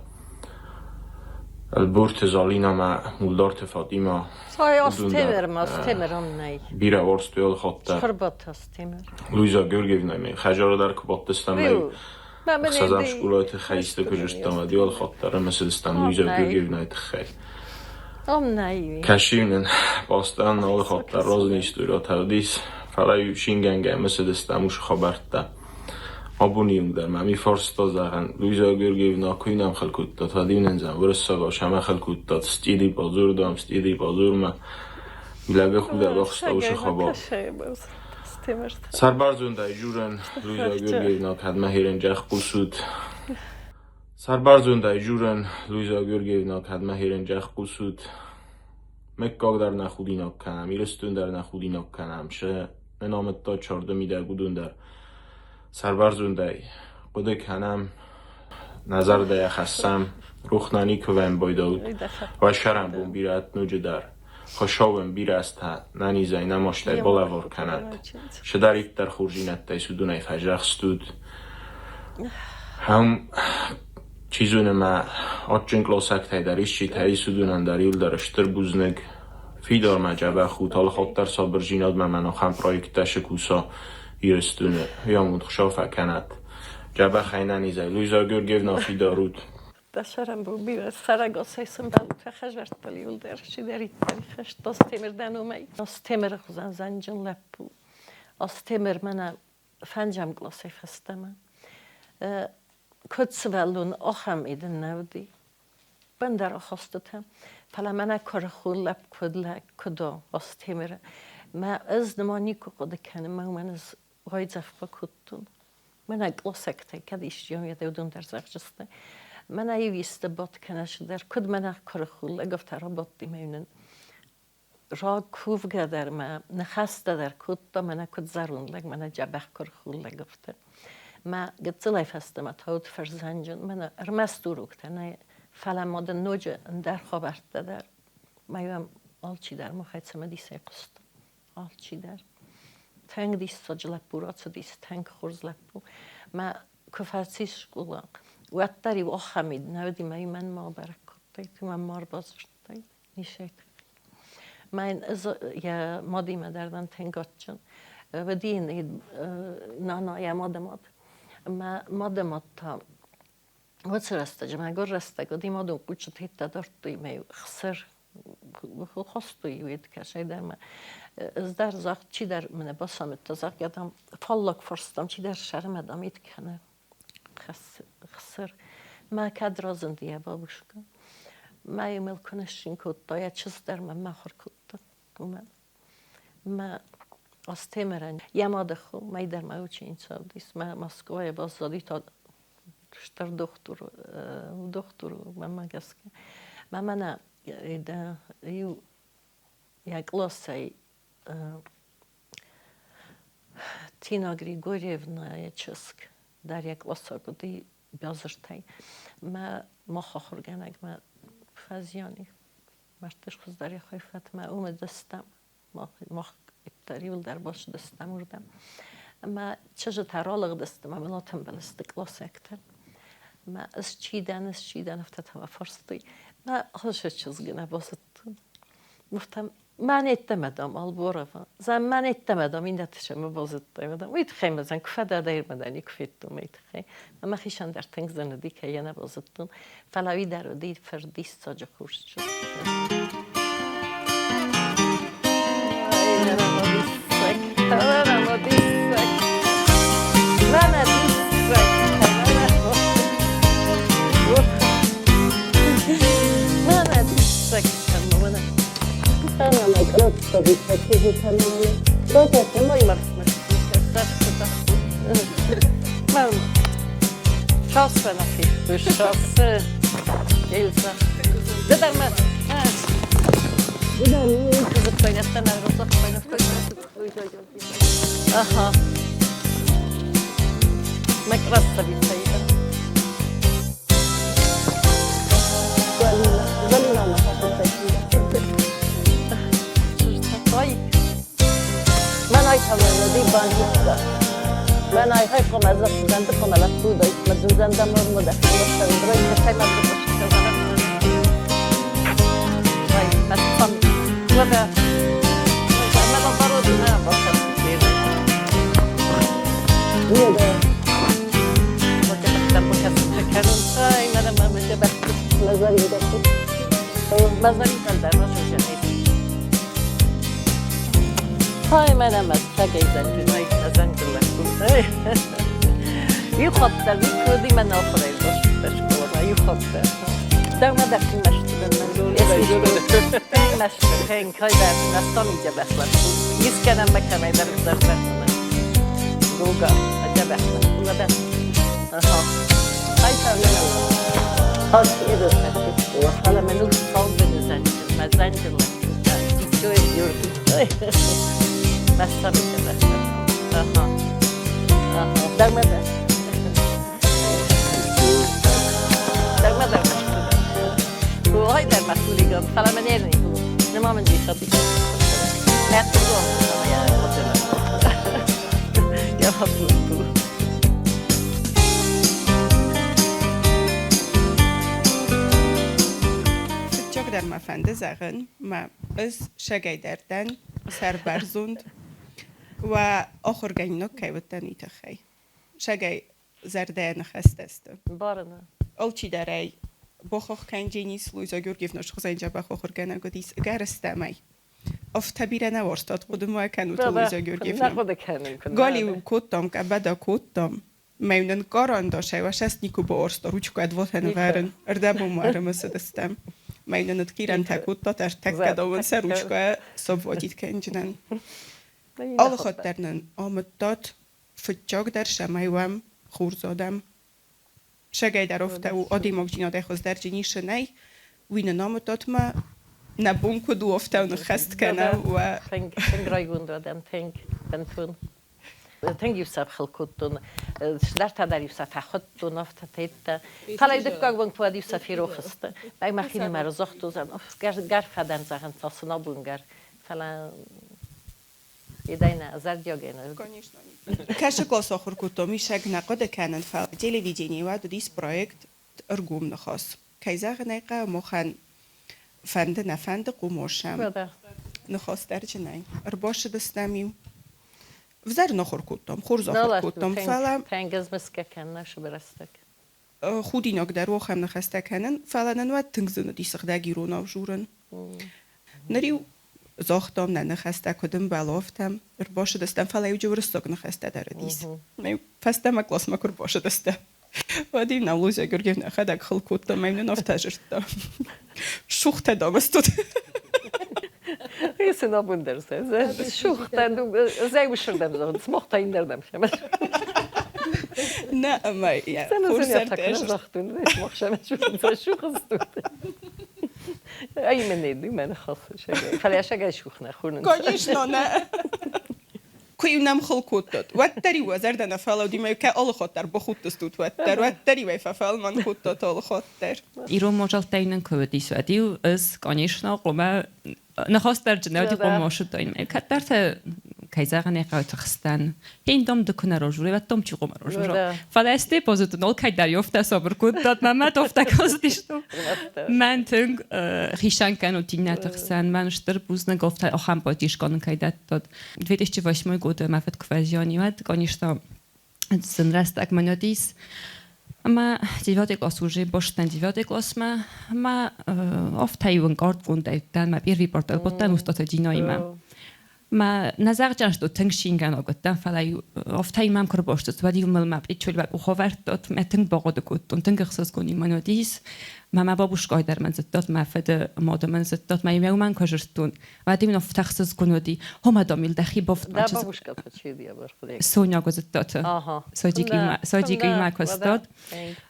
Ӕлборты Залинӕ мӕ Мулдарты Фатимӕ. Цай Астемыр ма Астемыр ам нӕй. Бирӕ уарзтой алыхатт дӕр. Схырбадт Астемыр. Луиза Георгиевнӕ хӕдзары дӕр куы бадтыстӕм, ӕхсӕзӕм скъолайы тыххӕй исты куы зыдтам, уӕд иу алыхатт дӕр ӕрымысыдыстӕм Луиза Георгиевнӕйы тыххӕй. Кӕсиу нын постоянно алыхатт дӕр разын историтӕ уыдис, фӕлӕ-иу цингӕнгӕ мысыдыстӕм уыцы хабӕрттӕ. Абоны онг дӕр мӕм и фарста зӕгъӕн, Луиза Георгиевна куы нӕм хыл кодтат, уӕд-иу нын зӕгъ, уырыссагау сӕмӕ хыл кодтат, стъиди бадзурдам, стъиди бадзурмӕ. Лӕги худӕг ӕхста уыцы хабар. Сӕрбӕрзондӕй дзурӕн, Луиза Георгиевна, кӕдмӕ херенджах хъусут. Сӕрбӕрзондӕй дзурӕн, Луиза Георгиевна, кӕдмӕ херенджах хъусут. Мыггаг дӕр нӕ худинаг кӕнӕм, Ирыстон дӕр нӕ худинаг кӕнӕм, сӕ нын амыдта чарды мидӕг уыдон дӕр. Сӕрбӕрзондӕй хъуыды кӕнӕм, нӕ зӕрдӕйӕ хӕссӕм, рух нӕ никуы вӕм байдӕут, уӕ сӕрӕнбон бирӕ ноджы дӕр. Хуыцауӕн бирӕ азтӕ нӕнизӕй, нӕ мастӕй балӕвар кӕнӕд. Цыдӕриддӕр хорздзинӕдтӕй уыдонӕй фӕзӕхстут. Ам, чи зоны, мӕ адджын къласӕгтӕй дӕр исчитӕ ис, уыдонӕн дӕр иуылдӕр стыр бузныг. Фидармӕ дзӕбӕх ут, алыхатт дӕр сабырдзинадмӕ мӕн ахӕм проекттӕ сыкуса Ирыстоны. Уый амонд Хуыцау фӕкӕнӕд. Дзӕбӕхӕй нӕнизӕй. Луиза Георгиевна, фидар ут. Дӕ бирӕ сӕрӕгасӕй сӕмбӕлдтӕ хӕдзӕрттыл иуылдӕр чидӕриддӕр хӕст Астемыр дӕ номӕй. Астемыры хуызӕн зӕнджын лӕппу. Астемыр мӕнӕ фӕнджӕм къласӕй фӕстӕмӕ. Куыд сывӕллон, ахӕм идын нӕ уыди. Бындӕр ахастытӕ. Фӕлӕ мӕнӕ куырыхон лӕпп куыд лӕг, куыд у Астемыры. Мӕ ӕз нырма никуы хъуыды кӕнын, мӕ уымӕн ӕз уайдзӕф бакодтон. Мӕнӕ къласӕгтӕй кӕд исчи уӕд уыдон дӕр зӕгъдзысты. Мӕнӕ иу исты бадт кӕнӕ цыдӕр, куыд мӕнӕ куырыхон лӕг, афтӕ рабадти мӕ нын ракувгӕ дӕр мӕ ныхӕстӕ дӕр кодта, мӕнӕ куыд зӕронд лӕг, мӕнӕ дзӕбӕх куырыхон лӕг, афтӕ. Мӕ гыццылӕй фӕстӕмӕ та уыд фӕрзӕнджын, мӕнӕ ӕрмӕст уроктӕ нӕ, фӕлӕ ма дын ноджы ӕндӕр хабӕрттӕ дӕр. Мӕ йӕм алчидӕр махӕй цымыдисӕй хъуыста. Алчидӕр. Тынг диссаджы лӕппу рацыдис, тынг хорз лӕппу. Мӕ куы фӕцис скъола, уӕддӕр-иу ахӕм нӕ уыди, мӕ мӕнмӕ абӕрӕг кодтаид, мӕм ма ӕрбадзырдтаид. Нисӕй Мӕн йӕ мадимӕ дӕр дӕн тынг адджын. Уыди йын нана, йӕ мады мад. Мӕ мады мад та уыцы рӕстӕджы, мӕгуыр рӕстӕг уыди, мадон хъуччытӕ дардтой мӕ хсыр хостой уед кӕсӕйдӕр мӕ. Ӕз дӕр загъд, чидӕр мӕнӕ бацамыдта, зӕгъгӕ, дам, фаллаг фарстам, чидӕр сӕрмӕ, дам, ит кӕны хсыр. Мӕ кӕд разынди йӕ бабушка. Мӕ мыл куы ныссин кодта, йӕ чызг дӕр мӕм ахуыр кодта, уымӕн. Мӕ Астемырӕн йӕ мады хо, мӕй дӕр мӕ ученица уыдис, мӕ Москвайы баззади та стыр дохтыр, дохтыр мӕнмӕ гӕсгӕ. Мӕ мӕнӕ иу йӕ къласӕй Тина Григорьевнайы чызг Дарья къласаг уыди базыртӕй. Мӕ мах ахуыргӕнӕг мӕ фӕзиани. Мӕрдты хуыздӕр йӕ фӕтмӕ уымӕ дыстӕм. Мах иуылдӕр бацыдыстӕм уырдӕм. Ӕмӕ чызджытӕ ралыгъдысты ӕмӕ мыл атымбыл сты къласӕгтӕ. Мӕ ӕз чи дӕн, ӕз чи дӕн, афтӕ та мӕ фарстой. Мӕ хуызы чызг нӕ базыдтон. Афтӕ мӕн йеддӕмӕ, дам, Алборова. Зӕн мӕн йеддӕмӕ, дам, иннӕты сӕ базыдтай. Уый тыххӕй мӕ зӕн куы фӕдӕдӕй, мӕ дӕ никуы федтон уый тыххӕй. Ӕмӕ мӕхицӕн дӕр тынг зын уыди, кӕй йӕ нӕ базыдтон. Фӕлӕ уый дӕр уыди фырдиссаджы хорз чызг. Aha. Фыццагдӕр мӕ фӕнды зӕгъын, мӕ ӕз сагӕй дӕр дӕн сӕрбӕрзонд, уӕ ахуыргӕнинаг кӕй уыдтӕн, уый тыххӕй. Сагӕй зӕрдӕйы ныхӕстӕ сты. Барына. Алчидӕр ӕй бахахх кӕндзӕнис, Луиза Георгиевна схуызӕн дзӕбӕх ахуыргӕнӕг уыдис, ӕгӕрыстӕмӕй. Афтӕ бирӕ нӕ уарзтат, хъуыды ма кӕнут, Луиза Георгиевна. Галиу кодтам, къӕбӕда кодтам. Мӕ нын карандашӕй уӕсӕст никуы бауарзта ручкӕ двотӕнывӕрын. Ӕрдӕбон ма ӕрымысыдыстӕм. Мӕ нын ӕртхъирӕнтӕ кодтат, ӕртӕккӕ дӕуӕн сӕ ручкӕ сӕввадит кӕнджынӕн. Алы хатт дӕр нын амыдтат, фыццагдӕр цӕмӕй уӕм хорз адӕм. Сӕгӕйдӕр афтӕ у, адӕймагдзинадӕй хуыздӕр ницы нӕй, уый нын амыдтат мӕ нӕ бон куыд у, афтӕ ныххӕст кӕнӕм. Тынг райгонд адӕм, тынг бынтон. Тынг-иу сӕ хыл кодтон, цыдӕртӕ дӕр-иу сӕ фӕхуыдтон, афтӕ теттӕ. Фӕлӕ дыккаг бон куы уӕд-иу сӕ ферох сты. Мӕ мӕхинымӕры загътон, гӕр фӕдӕн зӕгъын, цы набон гӕр. Фӕлӕ Едайна, зӕрдиагӕй нӕ. Конечно. Кӕсы класс ахуыр кодтам, исӕг нӕ хъуыды кӕнын, фӕлӕ телевиденийы уӕд уыдис проект ӕргом ныхас. Кӕй зӕгъын ӕй хъӕуы, махӕн фӕнды нӕ фӕнды хъумосӕм. Ныхас дӕрджынӕй. Ӕрбацыдыстӕм-иу. Взӕр нахуыр кодтам, хорз ахуыр кодтам, фӕлӕ худинаг дӕр ахӕм ныхӕстӕ кӕнын, фӕлӕ нын уӕд тынг зын уыди сыгъдӕг иронау дзурын. Ныр-иу загътам нӕ ныхӕстӕ, куыд ӕмбӕлы, афтӕ. Ӕрбацыдыстӕм, фӕлӕ-иу уырыссаг ныхӕстӕ дӕр уыдис. Фӕстӕмӕ классмӕ куы рбацыдыстӕм, уӕд-иу нӕ Лузя Георгиевна йӕхӕдӕг хыл кодта ӕмӕ нын афтӕ дзырдта: Сухтӕ дам стут. Сын абон дӕр сухтӕ, зӕй усырдӕм зӕгъын, смохта иннӕрдӕм. Нӕ, ӕмӕ йӕ Ай мӕ мӕ ныхас. Фӕлӕ сӕгӕй сух нӕ хонынц. Конечно, нӕ. Куы-иу нӕм хыл кодтат, уӕддӕр-иу уӕ зӕрдӕ нӕ фӕлӕуди, мӕ кӕ алы хатт дӕр бахудтыстут, уӕддӕр, уӕддӕр-иу ӕй фӕфӕлмӕн кодтат алы хатт дӕр. Ирон мадзӕлттӕй нын куы уыдис, уӕд-иу ӕз, конечно, хъуамӕ ныхас дӕр нӕ уыди хъуамӕ сыдтон. Кӕддӕртӕ, кӕй зӕгъын ӕй хъӕуы, тыхстӕн. Хин дом ды куы нӕ рожури, уӕд дом чи хъуамӕ рожура. Фӕлӕ сте позитивно кӕддӕр ёфтӕ сабыр кодтат, мӕ мӕ тофтӕ кастысту. Мӕн тынг хицӕн кӕнут иннӕты хсӕн. Мӕн стыр бузныг офтӕ ахӕм поддержка кӕй дӕттат. 2008 годы мӕ фыд куы фӕзиан, уӕд, конечно, зын рӕстӕг мын уыдис. Ӕмӕ девятый класс уже бостӕн девятый классмӕ ӕмӕ афтӕ-иу ӕнкъардгондӕй уыдтӕн мӕ первый портал кодтан устаты Динаимӕ. Мӕ нӕ зӕгъджын тынг шингӕнаг уыдтӕн, фӕлӕ афтӕ мӕм куы рбастыд, уӕд-иу мыл мӕ пъичъул мӕ къух авӕрдтат, мӕ тынг бахъуыды кодтон, тынг ӕхсызгон мын уыдис. Мӕ мӕ бабушкайы дӕр мын зыдтат, мӕ фыды мады мын зыдтат, мӕ иу мӕн куы зырдтон, уӕд иу афтӕ ӕхсызгон уыди. Хомӕ дам ил дӕхи бофт Да бабушка Соня зыдтат. Садик-имӕ куыстат.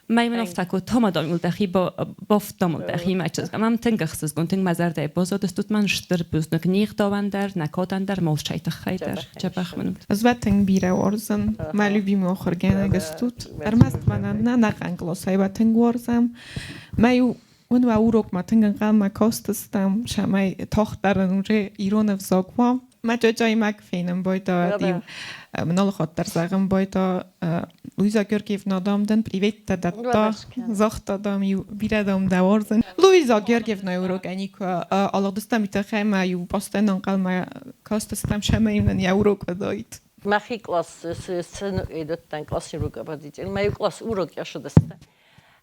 Мӕ мын афтӕ кодта, хомӕ дам ил дӕхи бофт дам ил дӕхи мӕ чызг. Мӕм тынг ӕхсызгон, тынг мӕ зӕрдӕйы баззадыстут мӕн стыр бузныг не гъдауӕн дӕр, нӕ кадӕн дӕр, молчай тыххӕй дӕр. Дзӕбӕх мын уыд. Ӕз уӕ тынг бирӕ уарзын. Мӕ любимый ахуыргӕнӕг стут. Ӕрмӕст мӕнӕн нӕ ӕнӕхъӕн къласӕй уӕ тынг уарзӕм. Мӕ иу уын уӕ урокмӕ тынг ӕнхъӕлмӕ кастыстӕм, цӕмӕй тагъддӕр ын уже ирон ӕвзаг уа. Мӕ чъачъаимӕ куы фенын байдайӕд, иу мын алы хатт дӕр зӕгъын байда, Луиза Георгиевна, дам, дын приветтӕ дӕтта, загъта, дам, иу бирӕ, дам, дӕ уарзын. Луиза Георгиевнайы урокӕй никуы алыгъдыстӕм тыххӕй ӕмӕ иу постоянно ӕнхъӕлмӕ кастыстӕм, цӕмӕй нын йӕ урок уыдаид. Мӕхи класс цы уыдтӕн классный руководитель, мӕ иу класс урок ӕрцыдысты.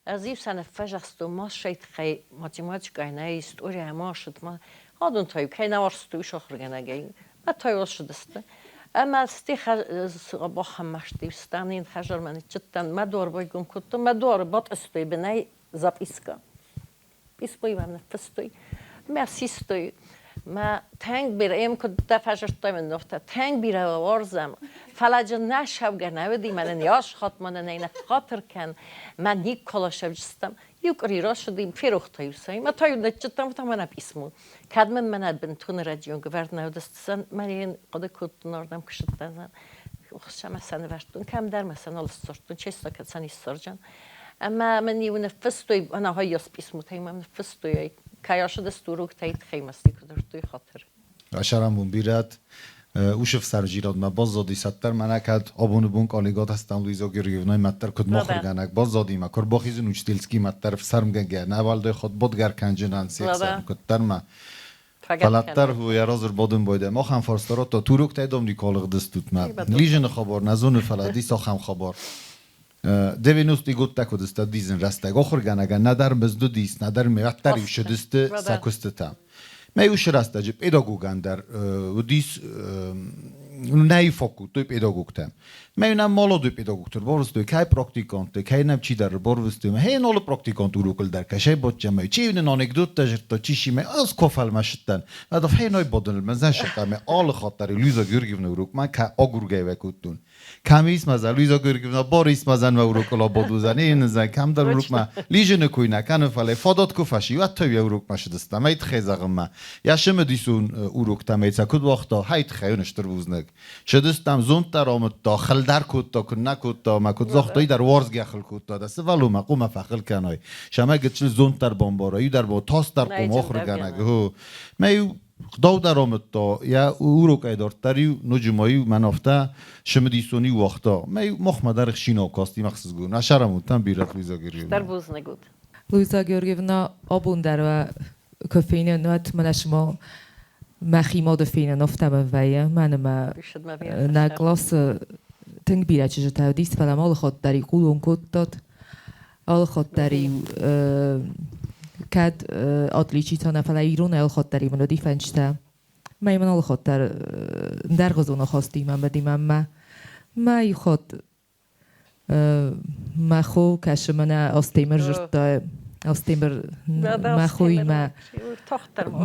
Ӕз-иу сӕ ныффӕзӕхстон массӕйы тыххӕй математикӕйы нӕ историйӕ ма ссыд ма. Адон та-иу кӕй нӕ уарзтой сахуыргӕнӕгӕй, мӕ та-иу ссыдысты. Ӕмӕ стӕй бахӕммӕсти станин хӕдзармӕ ныццыдтӕн, мӕ дуар байгом кодтон, мӕ дуары батъыстой бынӕй записка. Писмойы мӕм ныффыстой, мӕ систой. Мӕ тынг бирӕ, ем куыд дӕ фӕзырдтой мын афтӕ, тынг бирӕ уарзӕм, фӕлӕ джы нӕ сӕвгӕ нӕ уыди, мӕнӕн йас хатт мӕнӕн ӕй ныххатыр кӕн, мӕ никуы сӕвджыстӕм. Иу къуыри рацыди, ферох та-иу сӕ, мӕ та-иу ныццыдтӕн, та мӕнӕ писмо. Кӕд мын мӕнӕ бынтон рӕдион гӕвӕрд нӕ уыдысты, мӕ хъуыды кодтон, ардӕм куы сыдтӕн, хуыссӕмӕ сӕ нывӕрдтон, кӕмдӕр мӕ сӕ нал сдзырдтон, честно, кӕд сӕ не ссарджан. Ӕмӕ мын-иу ныффыстой, ӕнӕхаййас писмотӕй мӕм ныффыстой, кӕй ацыдысты уроктӕй тыххӕй мӕ куы дзырдтой хатыр. Сӕрӕнбон бирӕт усӕфсарджирадмӕ баззади сӕддӕр мӕнӕ кӕд абоны бон къалигат ӕстӕм Луиза Георгиевнай мӕддӕр куыд махуыргӕнӕг баззади мӕ куы рбахизын учительский мӕддӕр ӕфсӕрмгӕнгӕ нӕ уӕлдай хатт бодгӕр кӕнджынӕн сехсӕн куыддӕр мӕ Фӕлӕддӕр йӕ разы рбадын байдайы. Махӕн фарста радта, туроктӕй дам никуы алыгъдыстут мӕ. Лизыны хабар нӕ зоны, фӕлӕ дис ахӕм хабар. 90 годтӕ куыд сты дизын рӕстӕг ахуыргӕнӕгӕн нӕдӕр мызд уыдис, нӕдӕр мӕттӕр ссыдысты сӕ куыстытӕм. Мӕ уыцы рӕстӕджы педагогӕн дӕр уыдис нӕй фӕкодтой педагогтӕ. Мӕ нӕм молодой педагогтӕ ӕрбарвыстой, кӕй практиканттӕ, кӕй нӕм чидӕр ӕрбарвыстой. Хей нолы практикант урокыл дӕр кӕсӕй бадтӕм, чи нын анекдоттӕ зыдта, чи симӕ ӕз ко фӕлмӕсыдтӕн. Ӕдов хей ной бадыныл мӕ зӕсыдта, мӕ алы хатт дӕр Луиза Георгиевна урокмӕ кӕ агургӕ кодтон. Кӕм ис мӕ Луиза Георгиевна Борис мӕ мӕ урокыл абадудзӕн, ен кӕмдӕр урокмӕ лижины куй нӕ кӕны, фӕлӕ фадат куы фӕси, уӕд та йӕ урокмӕ сыдыстӕм, ӕй тыххӕй зӕгъынмӕ. Йӕ сымыдисон уроктӕм ӕй сӕ куыд уагъта, хай тыххӕй уын стыр бузныг. Сыдыстӕм, зонд дӕр амыдта, хыл дӕр кодта, куыннӕ кодта, ӕмӕ куыд загъта, дӕр уарзгӕ хыл кодта, дӕ сывӕллонмӕ хъуамӕ фӕхыл кӕнай. Сӕмӕ гыццыл зонд дӕр бамбара, иу дӕр тас дӕр хъуамӕ ахуыргӕнӕг. Мӕ иу Хъдау дӕр амыдта, йӕ урокӕй дарддӕр-иу ноджы ма-иу мӕн афтӕ цымыдисон-иу уагъта. Мӕ-иу махмӕ дӕр хсинау касти мӕ ӕхсызгон. Нӕ сӕрӕмудтӕн бирӕ Луиза Георгиевна. Стыр бузныг ут. Луиза Георгиевна, абон дӕр уӕ куы фенын, уӕд мӕнӕ цыма мӕхи мады фенын афтӕ мӕм вӕййы. Мӕнӕ мӕ нӕ къласы тынг бирӕ чызджытӕ уыдис, фӕлӕ ма алыхатт дӕр-иу хъулон кодтат. Алыхатт дӕр-иу кӕд отличитӕ нӕ, фӕлӕ ирон алыхатт дӕр-иу мын уыди фӕнчытӕ. Мӕ мын алыхатт дӕр ӕндӕргъуызон ахастимӕ мадимӕ мӕ мӕ иу хатт мӕ хо кӕсы мӕнӕ Астемыр жырдта Астемыр мӕ хоимӕ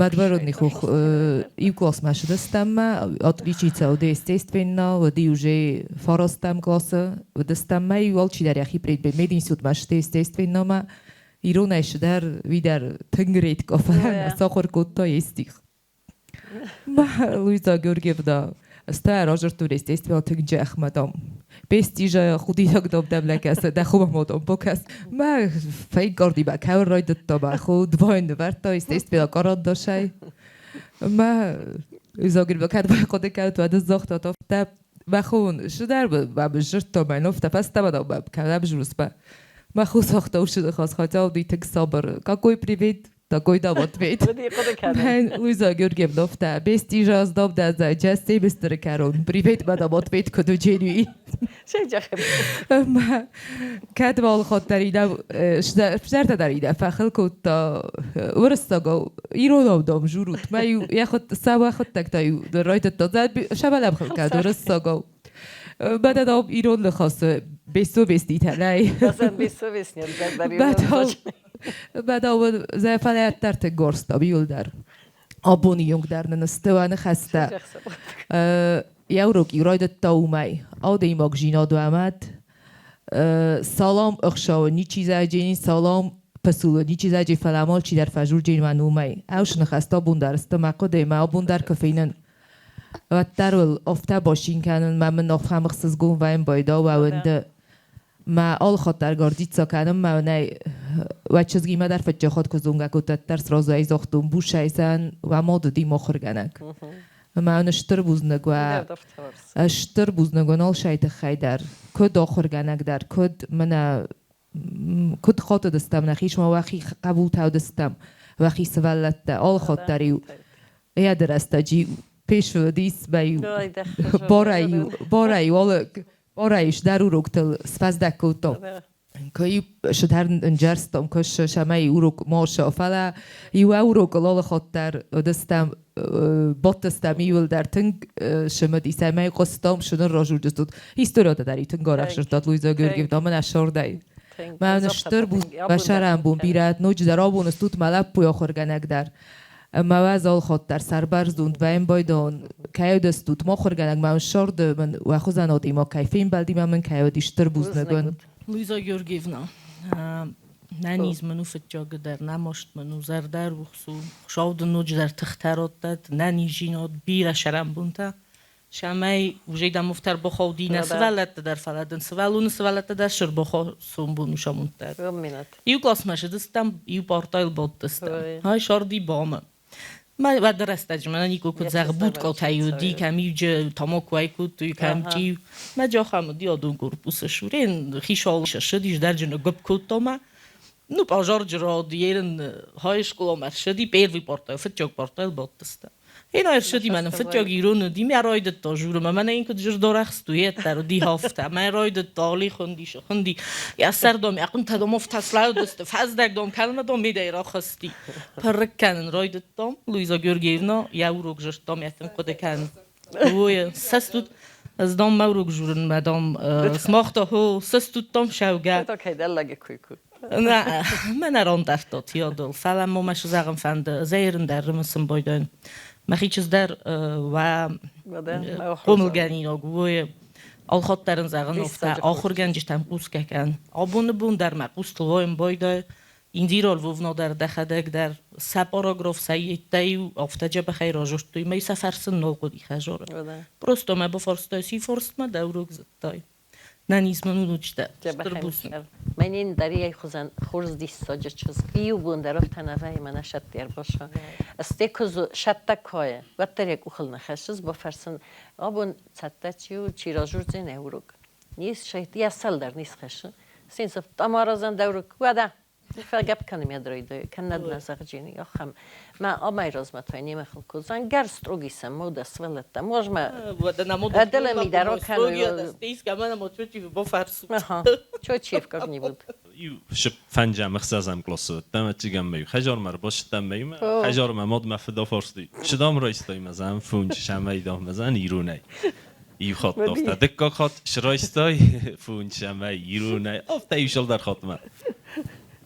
Мадвародный хох иу классмӕ сыдыстӕм мӕ отличица уыди естественно, уыди уже фарастӕм классы уыдыстӕм мӕ иу алчидӕр йӕхи предмет мединститутмӕ сты естественно мӕ иронӕй сыдӕр уый дӕр тынг редко фӕлӕ сахуыр кодта стих. Луиза Георгиевна стӕ разырдтой естественно тынг джӕхмӕ дам. Пестижа худинаг дам дӕм лӕкӕсы, дӕ хомӕ дам бакӕс. Мӕ фӕйгарди мӕ кӕуын райдыдта, мӕ хо двойн нывӕрдта, естественно, карандашӕй. Мӕ Луиза Георгиевна кӕд бахъуыды кӕнут, уӕд ын загъта, афтӕ мӕ хон сыдӕр мӕ сдзырдта мӕ нофтӕ фӕстӕмӕ дам мӕ кӕдӕм журсмӕ. Мӕ хо загъта уыцы ныхас, хотя он и тынг сабыр. Какой привет? Такой дам ответ. Луиза Георгиевна офта, бестижа сдобда за час семестры кӕрон. Привет, мадам, ответ куыд удженуи. Кӕд валхаттарина, зӕрдӕдарина фӕхыл кодта уырыссагау, иронау дам журут. Мӕ иу сӕуӕхуыдтӕгтӕ-иу райдыдта, сӕвӕлӕм хыл кӕд уырыссагау. Мӕнӕ дам ирон ныхасы бессовестнитӕ нӕй. Бӕдауын зӕфӕлӕттӕрты горстам иуылдӕр. Абоны онг дӕр нын сты уӕ ныхӕстӕ. Йӕ урок-иу райдыдта уымӕй. Адӕймаг зинад уӕмӕт. Салам ӕхсӕвы ничи зӕджени, салам посулы ничи зӕджи, фӕлӕ алчидӕр фӕзурджен уӕн уымӕй. Ӕвсы ныхӕстӕ абон дӕр сты мӕ хъуыдыйы, мӕ абон дӕр куы фенын. Уӕддӕр уыл афтӕ бацин кӕнын, мӕ мын ахӕм ӕхсызгон вӕййын байдауа уӕнды. Мӕ алыхатт дӕр гордиться кӕнын, мӕ уынӕй уӕ чызгимӕ дӕр фыццаг куы зонгӕ кодта, уӕддӕр сразу ӕй загътон, бусайдзӕн уӕ мад уыди махуыргӕнӕг. Ӕмӕ уын стыр бузныг уӕ стыр бузныг уын алшӕй тыххӕй дӕр, куыд ахуыргӕнӕг дӕр, куыд мӕнӕ куыд хатыдыстӕм нӕхи, уӕхи хъӕбултӕ уыдыстӕм, уӕхи сывӕллӕттӕ, алыхатт дӕр-иу йӕды рӕстӕджы пешуыдис мӕ-иу барӕй-иу барӕй-иу алы барӕй дӕр уроктыл сфӕздӕг кодтам. Куы сыдӕр ӕнджӕрстам, куы сӕмӕй урок маша, фӕлӕ иу урокыл алыхатт дӕр уыдыстӕм бадтыстӕм иуылдӕр тынг сымыдис ӕмӕ хъуыстам сыныр разурджыстут. Историята дӕр тынг арӕх сырдтат Луиза Георгиевна мӕнӕ сордӕй. Мӕ стыр бӕсӕрӕн бон бирӕ ноджыдӕр абон стут мӕ лӕппуйы ахуыргӕнӕг дӕр. Ӕмӕ уӕ алыхатт дӕр сӕрбӕрзонд баембайдон кӕй уыдыстут мӕ ахуыргӕнӕг мӕ сорды мын уӕ хуызӕн адӕймаг кӕй фембӕлди мӕ мын кӕй уыди стыр бузныг уын. Луиза Георгиевна, нӕ низ мын у фыццагдӕр, нӕ маст мын у, зӕрдӕрухс у. Хуыцау дын ноджыдӕр тыхтӕ раттӕд, нӕ низзинад, бирӕ сӕрӕнбонтӕ. Цӕмӕй уже дам уфтӕр бахауди нӕ сывӕллӕтты дӕр, фӕлӕ дын сывӕллоны сывӕллӕттӕ дӕр сырбахаусон усамундтӕ. Иу классмӕ сыдыстӕм, иу партайыл бадтыстӕм. Ай сарди бамӕ. Мӕ уӕды рӕстӕджы мӕнӕ никуы куыд зӕгъы, будкъотӕй уыди, кӕм иуджы тамако ай кодтой, кӕм чъиу. Мӕ джахам уыди адон корпусы шурен, хисал ссыдис, дӕрджыны гуыпп кодта мӕ. Ну, пожарджы рад, ерын хай скъоламӕ ссыди, первый партайыл, фыццаг партайыл бадтыстӕм. Én erşödi men fıtjag ironu di me rajdet da jure ma men en kut jurdorachst du yetter di hafta men rajdet da li khundi khundi ya serdom ya qunt dom of taslaudest fazdeg dom kalma dom mide rachasti perken rajdet dom Luisa Georgievna ya urok jurdom yatin qudekan Oje sestut ez dom maurok juren madam smarta ho sestut dom schauga. Okay, dellage kuku. Na, men er andartot jodol. Fala mo mes zaren van de zeiren der rumsen boiden. Maar ietsjes daar wa rommelgenin ook Alxatların zağın ofta axurgan tam quskekan. Abunu bun der ma qustlvoim boyda инdirol vovno der dexedek der sa paragraf sayyittay ofta bexeyr rajurtuy me sefersin nol qudi xajor. Просто ma bo forstay si forst ma dawruk zttay. Нанизман учта. Менин дарияй хузан хурз диссоджа чыз иу бундаров танавай мана шаттер боша. Стекуз шатта кое. Ваттер як ухыл нахашыз бо фарсын абун цатта чиу чиражур зен еврук. Нис шайт ясалдар нис хашы. Синсов тамаразан даврук. Вада. فگپ کنم یاد کنад назағҷини охам ма амай розматай немахл кузан гар строгисам мода свелетта можма Аделе ми даро кану Аха чочив как-нибудь. Шу фанҷам хсазам классу тама чигам мею хажор мар бош там мею хажор ма мод мафда форсди шидам ройстой мазам фунч шамай дам мазан ирунай ию хот дофта дыкка хот шройстой фунч шамай ирунай офта ишол дар хотма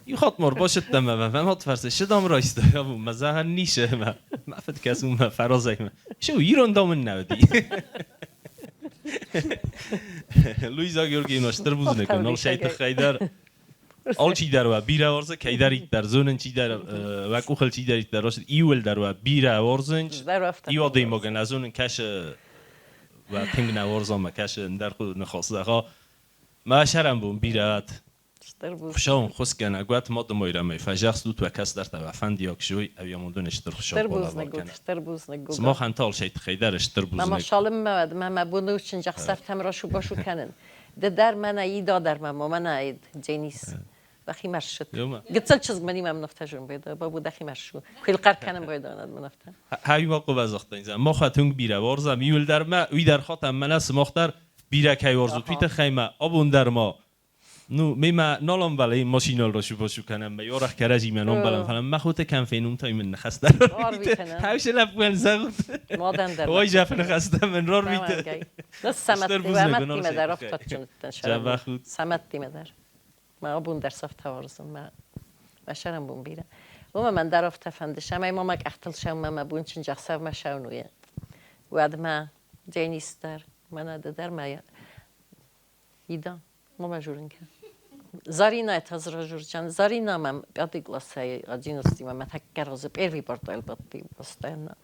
ию хот мор бош там ма ма мод фарс шидам ройстой абу мазахан нише ма мафд касу ма фаразай ма шу ирон дамын навди Луиза Георгиевна штырбузне нол шайт хайдар Al чи дар ва бира warze keidarit dar zonen чи дар ва кухel чи дарит dar rosh iwel dar ва бира warzench iwa de mogen zonen kash ва тинг na warza ma kash ndar khud نخاص ما شرم بون بیرات خوشون خوش کنه گوت ما دو مویرم فجخس دو تو کس در تا فند یک شوی او یاموندون اشتر خوشون شتر بوزنه ما خنتال شیت خیدر اشتر بوزنه ما شالم ما ما ما بونو چن جخصف تم را شو باشو کنن در من ای دادر ما من اید جنیس بخی مرشد قتل چیز منی مم نفتجون بيدا بابو دخی مرشو كل قر کنم باید آند من نفته هاي واقع وزختین ما خاتون بیره وارزم یول در ما وی در خاتم من اس مختر بیره کی وارزو تویت خیمه ابون در ما Nu, mima nolom vale mashinal rashu bashu kanam ma yorach karaji manom balam falan ma khote kan fenum ta min khasta hawsh laf wen zagut مادن در وای جف خسته من رار بیت بس سمت ومت مدار افتاد سمت مدار ما ابون در صف توارزم ما بشرم بون بیره وما من در افت فندشم ای مامک اختل شم ما بون چن جخسو ما شونویه واد ما جینیستر من در ما ида мама журинка Зарина это журчан Зарина мам пятый класс 11 мам так карозы первый портал батти постоянно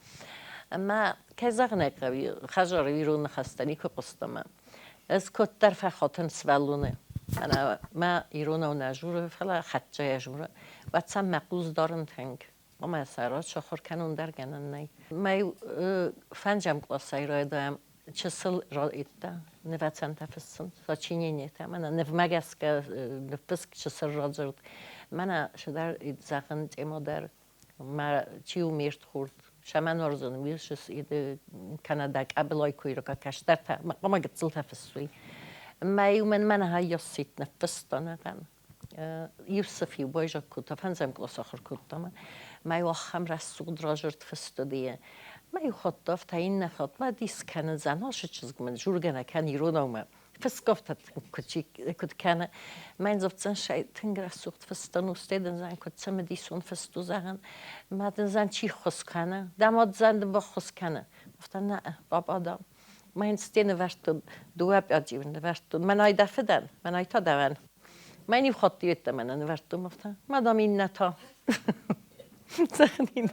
ما كزغنق خجر ويرون خستني كقستما اس كتر فخاتن سوالونه انا ما ایرون و نجور فلا خطجه جوره و تسم مقوز دارن تنگ ما سرات شخور کنون در گنن نی ما فنجم классай райдаем чысыл итта нывацан тафыссын сочинение та мана нывмагаска нывпыск чысыл раджурт мана шудар идзахын темодар ма чиу мирт хурд шаман орзун вилшис иды канада кабелой куйрока каштарта мақама гытсыл тафыссуй ма юмен мана хайоссит нывпыстонаган Юсеф ю бойжа кута фанзам классахыр куттама ма ю ахам рассуд ражурт фыстодие ма ю хоттов та инна хот ма дис кана зан шычызг мен жургана кан иронаума фыскофта кучи кут кана mein soft шай тынгра сухт фыстан устеден зан кут сам дисон фысту зан ма ден зан чи хос кана дамот зан ден бохос кана офта на баба да mein stene vertun du heb adjun vertun men ay dafeden men ay ta daven mein yu khot yutta men vertun ofta madam inna ta زخنين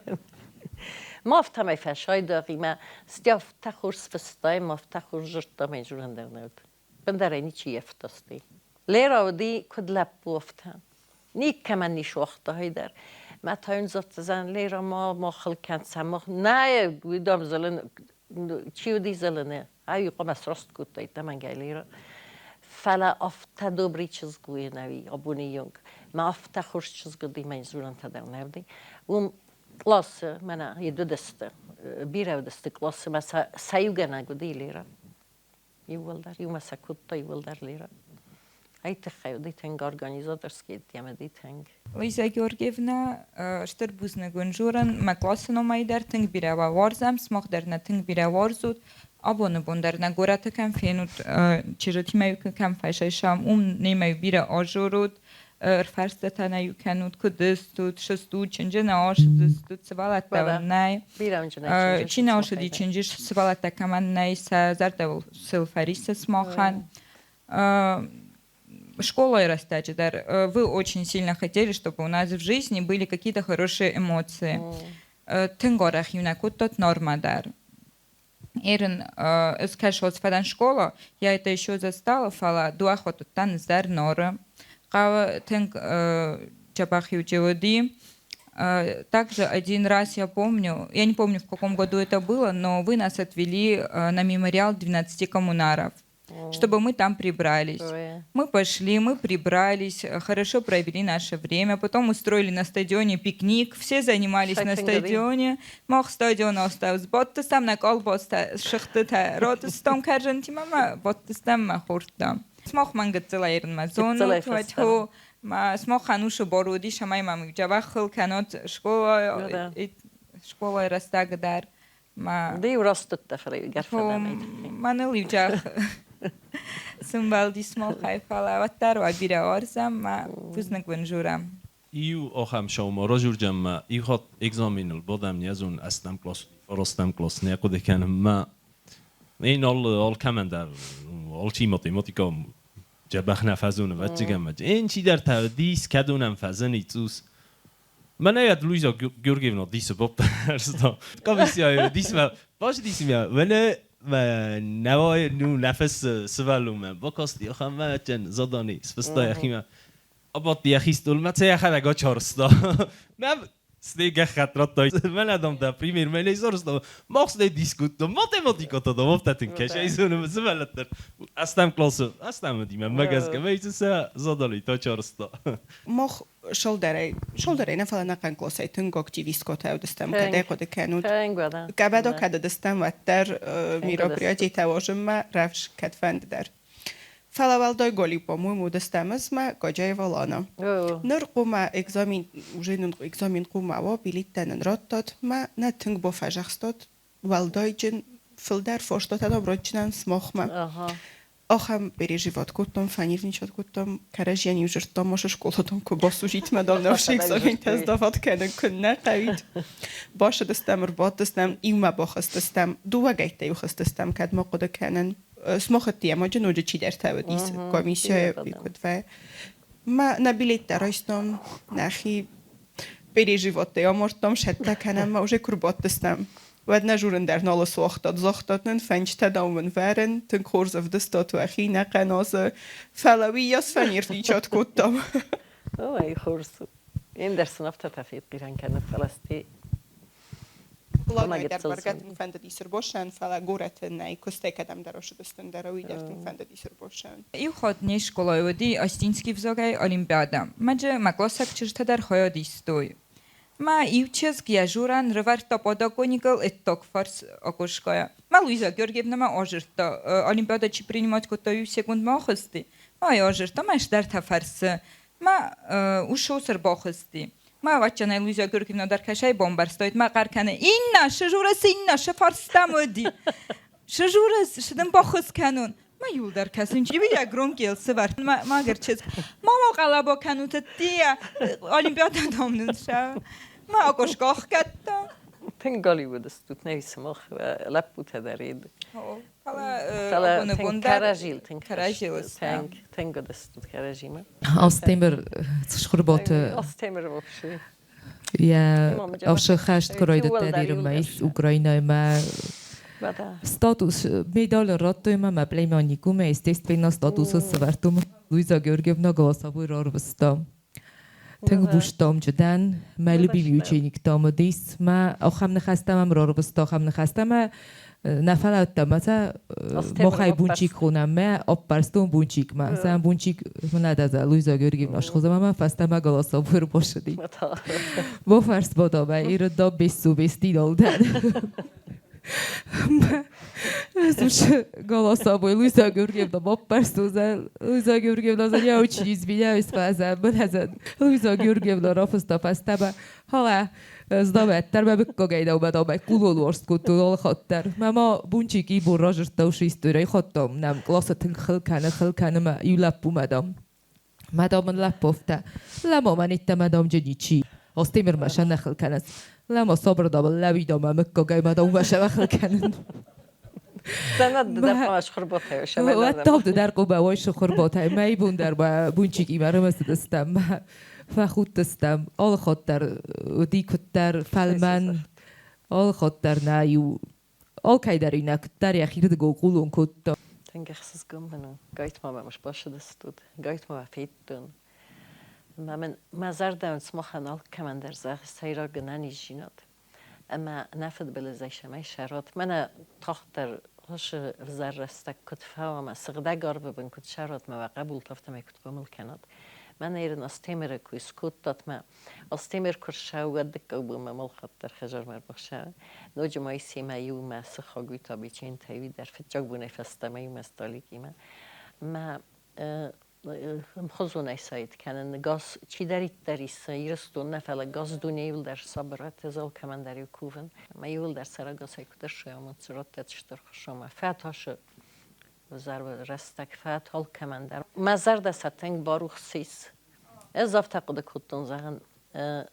ما افتم فشای داغی ما ستیاف تخور سفستای ما تخور جرتا ما جورن در نود بندرینی چی افتاستی لera di kod läppu ofta. Nikkaman ni شوختا هایدر ما تاین زفت زن لera ما ما خلکن سما نه گودام زلن چیو دی زلنه ای قم اسرست كنت تمن لera فلا افتا добрый чызгуе нави абуни юнг ма афта хуш чызгуди мен зуран тадар навди ум Къласы мӕнӕ уыдысты, бирӕ уыдысты къласы мӕ сӕ иугӕнӕг уыди Лера. Иууылдӕр, иумӕ сӕ кодта иууылдӕр Лера. Ай тыххӕй уыди тынг организаторский ӕмӕ уыди тынг. Луиза Георгиевна, стыр бузныг уын журын, мӕ къласы номӕй дӕр тынг бирӕ уӕ уарзӕм, сымах дӕр нӕ тынг бирӕ уарзут. Абоны бон дӕр нӕ горӕты кӕм фенут, чызджытимӕ кӕм фӕсайсам, уым немӕ бирӕ азурут, ӕрфарстатӕ нӕ иу кӕнут, куыд стут, сыстут, чынджы нӕ ацыдыстут, сывӕллӕттӕ уын нӕй. Чи нӕ ацыди чынджы, сывӕллӕттӕ кӕмӕн нӕй, сӕ зӕрдӕ сыл фӕриссы сымахӕн. Школайы рӕстӕджы дӕр вы очень сильно хотели, чтобы у нас в жизни были какие-то хорошие эмоции. Тынг арӕх-иу нӕ кодтат нормӕ дӕр. Эрин, ӕз кӕсоц фӕдӕн школа, я это еще застала, фӕлӕ дыууӕ хатты ныззӕр норы. Хъӕуы тынг дзӕбӕх-иу уыди. Также один раз я помню, я не помню, в каком году это было, но вы нас отвели на мемориал 12 коммунаров, чтобы мы там прибрались. Мы пошли, мы прибрались, хорошо провели наше время, потом устроили на стадионе пикник, все занимались на стадионе. Мах стадион остав бадтыстӕм, нӕ къалбастӕ сыгъдтытӕ радыстам кӕрджынтимӕ ӕмӕ бадтыстӕм мӕ хордтам. Смах мӕн гыццыл ӕрынмӕ зонут, уӕд хо, ма смахӕн усы бар уыдис, ӕмӕ мӕм дзӕбӕх хыл кӕнут скъолайы, скъолайы рӕстӕг дӕр. Ма Ды-иу растыдтӕ, фӕлӕ гӕрфӕдӕнӕй. Мӕныл-иу джах сымбӕлдис махӕй, фӕлӕ уӕддӕр уӕ бирӕ уарзӕм, ма бузныг уын журӕм. Иу ахӕм сӕумӕ разурджӕн ма иу хатт экзаменыл бадӕм не зон ӕстӕм кълас, фарастӕм кълас нӕ хъуыды кӕнын ма ин алкӕмӕн дӕр алчи математикӕ дзӕбӕх нӕ фӕзоны, ӕвӕццӕгӕн ма ин чидӕртӕ дис, кӕдонӕн фӕзыни цъус. Мӕнӕ Луиза Георгиевна дисы баппӕрста. Комиссияйы дисмӕ бацыдис мӕ мӕнӕ мӕ нӕуай ну нӕфыс сывӕллонмӕ бакасти ахӕм мӕ задани сфыста йӕхимӕ. Абадти йӕхи стъолмӕ, цӕй йӕхӕдӕг ачарста. Мӕм стӕй гӕххӕтт радта. Мӕнӕ дам дӕ пример мӕнӕй сарӕзта. Мах стӕй дискуттам, математикӕтӕ дам афтӕ тынг кӕсай зоны сывӕллӕттӕ. Ӕстӕм къласы, ӕстӕм уыди мӕнмӕ гӕсгӕ, мӕ сӕ задали тачарста. Мах шолдерӕй, шолдерӕй нӕ, фӕлӕ ӕнӕхъӕн классӕй тынг активисткотӕ уыдыстӕм, кӕдӕй хъуыды кӕнут. Кӕбӕдо кӕд уыдыстӕм, уӕддӕр мероприятитӕ уазынмӕ рӕвдз кӕдфӕнды дӕр. Фӕлӕ уӕлдай голиу, по-моему, уыдыстӕм ӕз мӕ Гаджаева Лана. Ныр хъуамӕ экзамен, уже нын экзамен хъуамӕ уа, билеттӕ нын радтат, мӕ нӕ тынг бафӕзӕхстат, уӕлдайджын фылдӕр фарстатӕ дам ратджынӕн сымахмӕ. Ахӕм переживать кодтам, фӕнервничать кодтам, кӕрӕдзийӕн-иу дзырдтам, ма скъоладон куы басузит, мӕ дам, нӕ экзаментӕ сдават кӕнын куыннӕ хъӕуид. Басыдыстӕм, ӕрбадтыстӕм, иумӕ бахызтыстӕм, дыууӕгӕйттӕ-иу хызтыстӕм, кӕд ма хъуыды кӕнын. Сымахӕтты ӕмӕ ноджы чидӕртӕ уыдис комиссияйы куыд вӕййы. Мӕ нӕ билеттӕ райстам, нӕхи переживоттӕй амардтам, сӕттӕ кӕнӕм, ӕмӕ уже куы рбадтыстӕм, уӕд нӕ журын дӕр нал суагътат, загътат нын, фӕнчытӕ дам уын вӕрын, тынг хорз ӕвдыстат уӕхи, нӕ хъӕназы, фӕлӕ уыйас фӕнервничат кодтам. Ой, хорз. Ендӕр сын афтӕтӕ фетхъирӕн кӕны, фӕлӕ сте Планӕй дӕр бӕргӕ тынг фӕндыди Сырбосӕн, фӕлӕ горӕты нӕй, куыстӕй кӕдӕмдӕр ӕрцыдыстӕм дӕр, уый дӕр тынг фӕндыди Сырбосӕн. Иу хатт не скъолайы уыди Остинский взагӕй олимпиадӕ. Мӕджы мӕ къласаг чызджытӕ дӕр хайад истой. Мӕ иу чызг йӕ журӕн рывӕрдта подоконникыл ӕддаг фарс акусгӕйӕ. Мӕ Луиза Георгиевнӕмӕ азырдта, олимпиадӕ чи принимать кодта, иу секундмӕ ахызти. Мӕ азырдта, мӕ ӕсдӕртӕ фӕрсы. Мӕ ус ӕрбахызти. Мӕ ӕвӕццӕгӕн Луиза Георгиевна дӕр кӕсӕй бамбӕрстаид, мӕ хъӕр кӕны: «Иннӕ, сызурыс иннӕ, шы фарстам уыди. Сызурыс, шы дын баххуыс кӕнон». Мӕ иуылдӕр кӕсын, чи бирӕ громкий сывӕрд, мӕгуыр чызг. Мама хъӕлӕба кӕнут ӕддейӕ, олимпиадӕ дам нын сӕ. Мӕ акъошка ӕхгӕдта. Тынг галиу уыдыстут, нӕ сымах лӕппутӕ дӕр ед. Фӕлӕ абоны бон дӕр кӕрӕзил тынг кӕрӕзил тынг уыдыстут кӕрӕзимӕ. Астемыр Цхуырбаты Астемыр вообще. Я ӕфсӕххӕст куы райдыдта дермӕ Украинӕмӕ статус медаль радтой мӕ мӕ племянникумӕ, естественно, статусы сӕвӕрдтон Луиза Георгиевна голосовой рарвыста. Тынг бустамджы дӕн, мӕ любимый ученик там уыдис, мӕ ахӕм ныхӕстӕ мӕм рарвыста, ахӕм ныхӕстӕ мӕ. Нӕ фӕлӕудтӕн мӕ мохӕй бунчик хонӕм мӕ аппӕрстон бунчикмӕ. Сӕм бунчик мынӕдӕзӕ Луиза Георгиевна схозӕмӕ мӕ фӕстӕмӕ голособур бошыди. Бофарст бодомӕ ирыддом бессу бестидолдӕн. Ez уж голосовой Луиза Георгиевна баппӕрстон. Луиза Георгиевна за я очень извиняюсь, фӕзӕ мынӕзӕн Луиза Георгиевна рафыста фӕстӕмӕ. Халӕ Знаметтер, мыккагӕй кулон алхаттер. Мӕ ма бунчик ибор разырдта уышы историяй хаттам. Нӕм классы тынг хыл кӕны мӕ иу лӕппу мадам. Мадам ын лӕппу афтӕ. Лӕма мӕ ниттӕ мадам джиничи. Астемыр мӕ сӕ нӕ хыл кӕнынц. Лӕма сабырдам лӕуидам мӕ мыккагӕй мадам уымӕ сӕ хыл кӕнын. Уӕд дӕр къуба ой сыхуырботӕй. Мӕ бон дӕр ма бунчикимӕ рымысыдыстӕм. Фӕхудтыстӕм. Алы хатт дӕр уыди куыддӕр фӕлмӕн, алы хатт дӕр нӕ иу алкӕй дӕр иннӕ куыддӕр йӕхирдыгон хъулон кодта. Тынг ӕхсызгон мын у. Гайтма мӕм сбасыдыстут, гайтма мӕ федтон. Мӕ мын мӕ зӕрдӕ уын сымахӕн алкӕмӕн дӕр зӕгъы сӕйраг ӕнӕниздзинад ӕмӕ нӕ фыдбылызӕй цӕмӕй сӕрат. Мӕнӕ тагъддӕр уыцы ӕвзӕр рӕстӕг куыд фӕуа ӕмӕ сыгъдӕг арвы бын куыд сӕрат мӕ уӕ хъӕбулты афтӕмӕй куыд хъомыл кӕнат. Мӕнӕ Ирын Астемыры куы скодтат мӕ Астемыр куы рсӕуы, уӕд дыккаг бон мӕм алхатт дӕр хӕдзармӕ ӕрбахсӕвы. Ноджы ма семӕ иумӕ сыхаг уый та Бичентӕй уый дӕр фыццаг бонӕй фӕстӕмӕ иумӕ Сталикимӕ. Мӕ ӕмхуызонӕй сайд кӕнын газ чидӕриддӕр исы Ирыстон нӕ, фӕлӕ газ дунейыл дӕр сабырад, ӕз алкӕмӕн дӕр-иу кувын. Ӕмӕ иууылдӕр сӕрӕгасӕй куыд ӕрсӕуӕм, цы раттӕд стыр Хуыцаумӕ. Фӕтасы ӕвзӕр рӕстӕг фӕт алкӕмӕн дӕр. Мӕ зӕрдӕ сӕ тынг барухс ис. Ӕз афтӕ хъуыды кодтон, зӕгъын,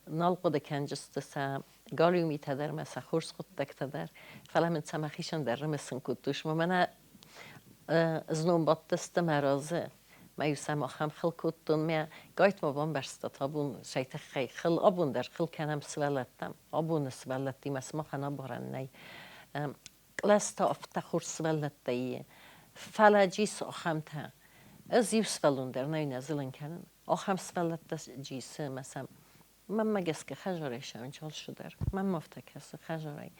нал хъуыды кӕнджысты сӕ галиу митӕ дӕр мӕ сӕ хорз хъуыддӕгтӕ дӕр, фӕлӕ мын сӕ мӕхицӕн дӕр рымысын кодтой. Мӕ мӕнӕ знон бадтысты мӕ разы, мӕ-иу сӕм ахӕм хыл кодтон, мӕ гайтма бамбӕрстат, абон сӕй тыххӕй хыл, абон дӕр хыл кӕнӕм сывӕллӕттӕм, абоны сывӕллӕттимӕ сымахӕн абарӕн нӕй. Кълӕстӕ афтӕ хорз сывӕллӕттӕ и, фӕлӕ джис ахӕмтӕ. Ӕз иу сывӕллон дӕр нӕй нӕ зылын кӕнын. Ахӕм сывӕллӕттӕ джисы ӕмӕ сӕм мӕнмӕ гӕсгӕ хӕдзарӕй сӕуын алцыдӕр. Мӕнмӕ афтӕ кӕсы хӕдзарӕй.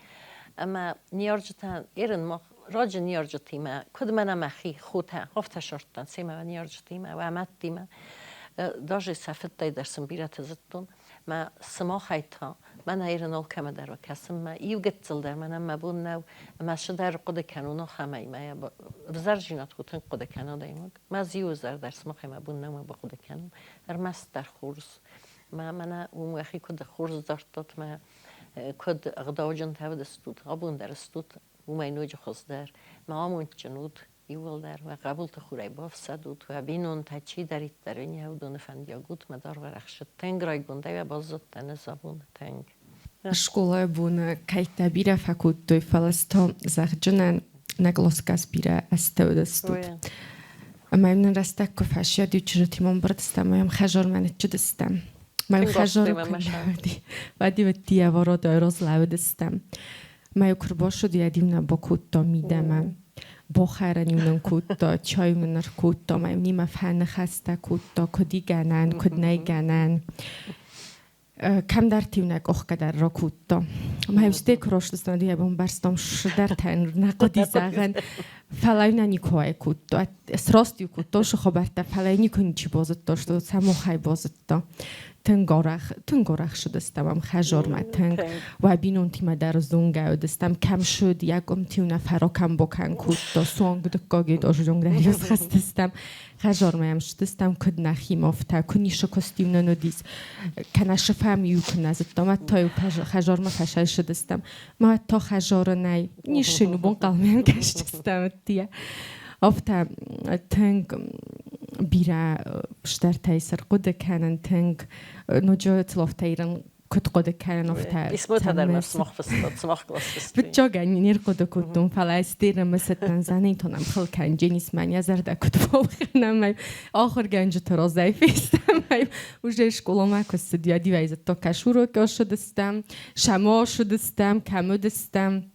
Ӕмӕ ныййарджытӕ ерын мах раджы ныййарджытимӕ, куыд мӕнӕ мӕхи хотӕ, афтӕ сырдтӕн семӕ ныййарджытимӕ, уӕ мӕдтимӕ. Даже сӕ фыдтӕй дӕр сын бирӕты зыдтон. Мӕ сымахӕй та мӕнӕ ерын алкӕмӕ дӕр кӕсынмӕ иу гыццыл дӕр мӕнӕн мӕ бон нӕу ӕмӕ цыдӕр хъуыды кӕнон ахӕмӕй мӕ ӕвзӕрдзинад куы тынг хъуыды кӕны адӕймаг. Мӕ зиуы зӕрдӕ сымахӕй мӕ бон нӕу мӕ бахъуыды кӕнын. Ӕрмӕстдӕр хорз. Мӕ мӕнӕ уым уӕхи куыд хорз дардтат, мӕ куыд ӕгъдауджынтӕ уыдыстут, абон дӕр стут, уымӕй ноджы хуыздӕр. Мӕ амондджын ут иууылдӕр, уӕ хъӕбулты хурӕй бафсӕдут, уӕ бинонтӕ чидӕриддӕр уын йӕ уыдоны фӕндиаг ут, мӕ даргъ тынг райгондӕй уӕ баззадтӕн ӕз абон тынг. Скъолайы боны кӕйттӕ бирӕ фӕкодтой, фӕлӕ цы та зӕгъджынӕн нӕ къласгӕс бирӕ азтӕ уыдыстут. Ӕмӕ нын рӕстӕг куы фӕсиад, иу чызджытимӕ ӕмбырд стӕм, ӕмӕ йӕм хӕдзармӕ ныццыдыстӕм. Мӕ хӕдзары куы лӕууыди, уӕд-иу ӕддийӕ воротӕй разлӕууыдыстӕм. Мӕ куы рбацыд, уӕд-иу нӕ бакодта мидӕмӕ. Бахӕрӕн-иу нын кодта, чай нын ӕркодта, мӕ-иу немӕ фӕныхӕстӕ кодта, куыд и гӕнӕн, куыд нӕй гӕнӕн. Кӕмдӕрты-иу нӕ къохгӕ дӕр ракодта. Мӕ устӕй куы растыстӕм, уӕд бамбӕрстам, цыдӕртӕ нӕ хъуыди зӕгъӕн. Фӕлӕ нӕ никуы кодта. Сраст-иу кодта уыцы хабӕрттӕ, фӕлӕ никуы ничи базыдта, что сӕ махӕй базыдта. Тынг арӕх, тынг арӕх цыдыстӕм ам хӕдзармӕ, тынг. Уӕ бинонтимӕ дӕр зонгӕ уыдыстӕм, кӕм цыд, йӕ къуымты-иу нӕ фӕракӕн-бакӕн кодта, суанг дыккаг этажы онг дӕр-иу схызтыстӕм. Хӕдзармӕ йӕм цыдыстӕм, куыд нӕхимӕ, афтӕ, куы ницы куыст-иу нын уыдис, кӕнӕ сыфӕм-иу куы нӕ зыдтам, уӕд та-иу хӕдзармӕ фӕсайсыдыстӕм. Мӕ уӕд та хӕдзары нӕй, ницы йын бон хъалмӕ кӕсдзыстӕм ӕддейӕ. Афтӕ тынг бирӕ стӕртӕй цы рхъуыды кӕнын, тынг ноджы тлофтӕйрын куыд хъуыды кӕнын, афтӕ. Писмотӕ дӕр мӕ сымах фыстат, сымах класс фыстой. Фыццагӕн не рхъуыды кодтон, фӕлӕ ӕз мысыдтӕн, зӕнӕйтон ӕм хыл кӕн, Дженис мӕн йӕ зӕрдӕ куыд балхӕна, мӕ ахуыргӕнджыты разӕй фестӕм, уже скъоламӕ куы цыд, уӕд иу зыдта, кӕс урокы ссыдыстӕм, сӕмо ссыдыстӕм, кӕм уыдыстӕм.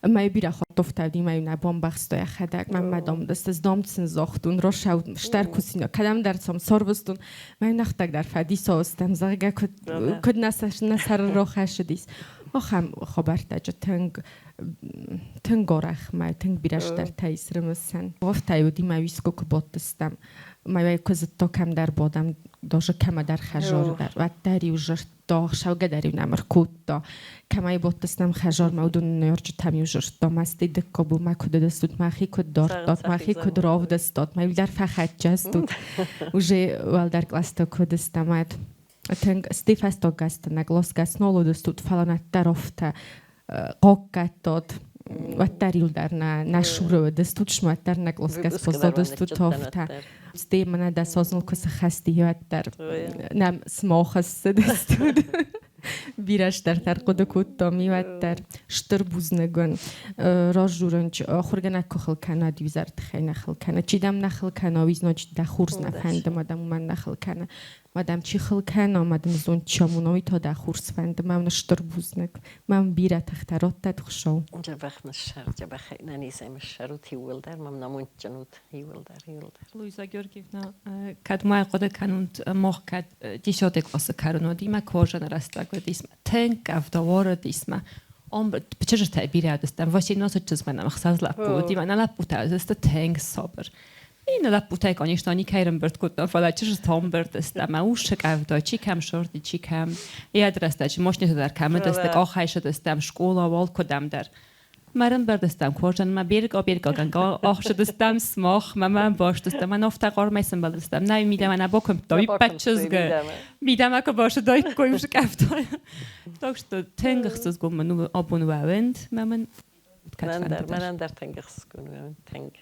Мӕ бирӕ хатт мӕ нӕ бамбӕхстой йӕхӕдӕг, мӕ мӕ домдысты, домдсын загътон, росау стӕр кусинаг, кӕдӕмдӕр цом сорвыстон, мӕ нӕхтӕг дӕр фӕдисоыстӕм, зӕгъгӕ, куыд нӕ сӕры рохӕсыдис. Ахӕм хабӕрттӕ тынг тынг арӕх мӕ тынг бирӕ стӕртӕ ис рымысӕн. Афтӕ уыди, мӕ уискуы куы бадтыстӕм, мӕ куы зыдта кӕмдӕр бадӕм, даже кӕмӕдӕр хӕзары дӕр, уӕддӕр-иу зырдта, ӕхсӕвгӕ дӕр-иу нӕм ӕркодта. Кӕмӕй бадтыстӕм хӕзармӕ, уыдон ныййарджытӕм-иу зырдта, мӕстӕй дыккаг бон мӕ куыд уыдыстут, мӕхи куыд дардтат, мӕхи куыд равдыстат, мӕ иу дӕр фӕхӕццӕ стут. Уже уӕлдӕр кълӕсты куы уыдыстӕм, уӕд тынг стӕй фӕстаг гӕсты нӕ классгӕс нал уыдыстут, фӕлӕ нӕддӕр афтӕ хъахъхъӕдтат, уӕддӕр иу дӕр нӕ нӕ суры уыдыстут, уӕддӕр нӕ классгӕс баззадыстут афтӕ. Стӕй мӕнӕ дӕ созыл куы сыхӕсти, уӕддӕр нӕм сымах ссыдыстут. Бирӕ стӕртӕ ӕрхъуыды кодтам, уӕддӕр стыр бузныг уын. Раздзурынч, ахуыргӕнӕг куы хыл кӕна, дивизар тыххӕй нӕ хыл кӕны. Чи дӕм нӕ хыл кӕна, уый значит дӕ хорз нӕ фӕнды, ма дӕм уымӕн нӕ хыл кӕны. Ма дӕм чи хыл кӕна, ма дын зонд чи амона, уый та дӕ хорз фӕнды. Мӕ стыр бузныг. Мӕм бирӕ тыхтӕ радтӕд Хуыцау. Дзӕбӕх ныссар, дзӕбӕх ӕнӕнизӕй ныссарут иууылдӕр, мӕм намондджын ут иууылдӕр, иууылдӕр. Луиза Георгиевна, кӕд ма хъуыды кӕнут, мах кӕд десятый классы кӕрон уыди, мӕ кожаны рӕстӕг уыдис, тынг къӕвда уарыдис мӕ. Чызджытӕ бирӕ уыдыстӕм, 18 чызгмӕ нӕм ӕхсӕз лӕппу уыди, мӕ нӕ лӕппутӕ уыдысты тынг сабыр. Иннӕ лӕппутӕй, конечно, никӕй ӕрӕмбырд кодтам, фӕлӕ чызджытӕ ӕмбырд сты ӕмӕ усы къӕвда, чи кӕм сырди, чи кӕм. Йӕ рӕстӕджы машинӕтӕ дӕр кӕм уыдысты, къахӕй сыдыстӕм, скъола, уал куыдӕмдӕр. Мӕ ӕрӕмбырд корзӕнмӕ биргӕ-биргӕгӕнгӕ ӕхсыдыстӕм сымах, мӕ мӕм бастыстӕм, мӕ нофтӕ хъармӕй сӕмбӕлдыстӕм. Нӕ, мидӕмӕ нӕ бакуымдтой, иппӕт чызгы. Мидӕмӕ куы басыдаиккой усы къӕвдайы. Так что тынг ӕхсызгон мын у абон уӕвӕнд, мӕ мын Мӕнӕн дӕр, мӕнӕн дӕр тынг ӕхсызгон у, тынг.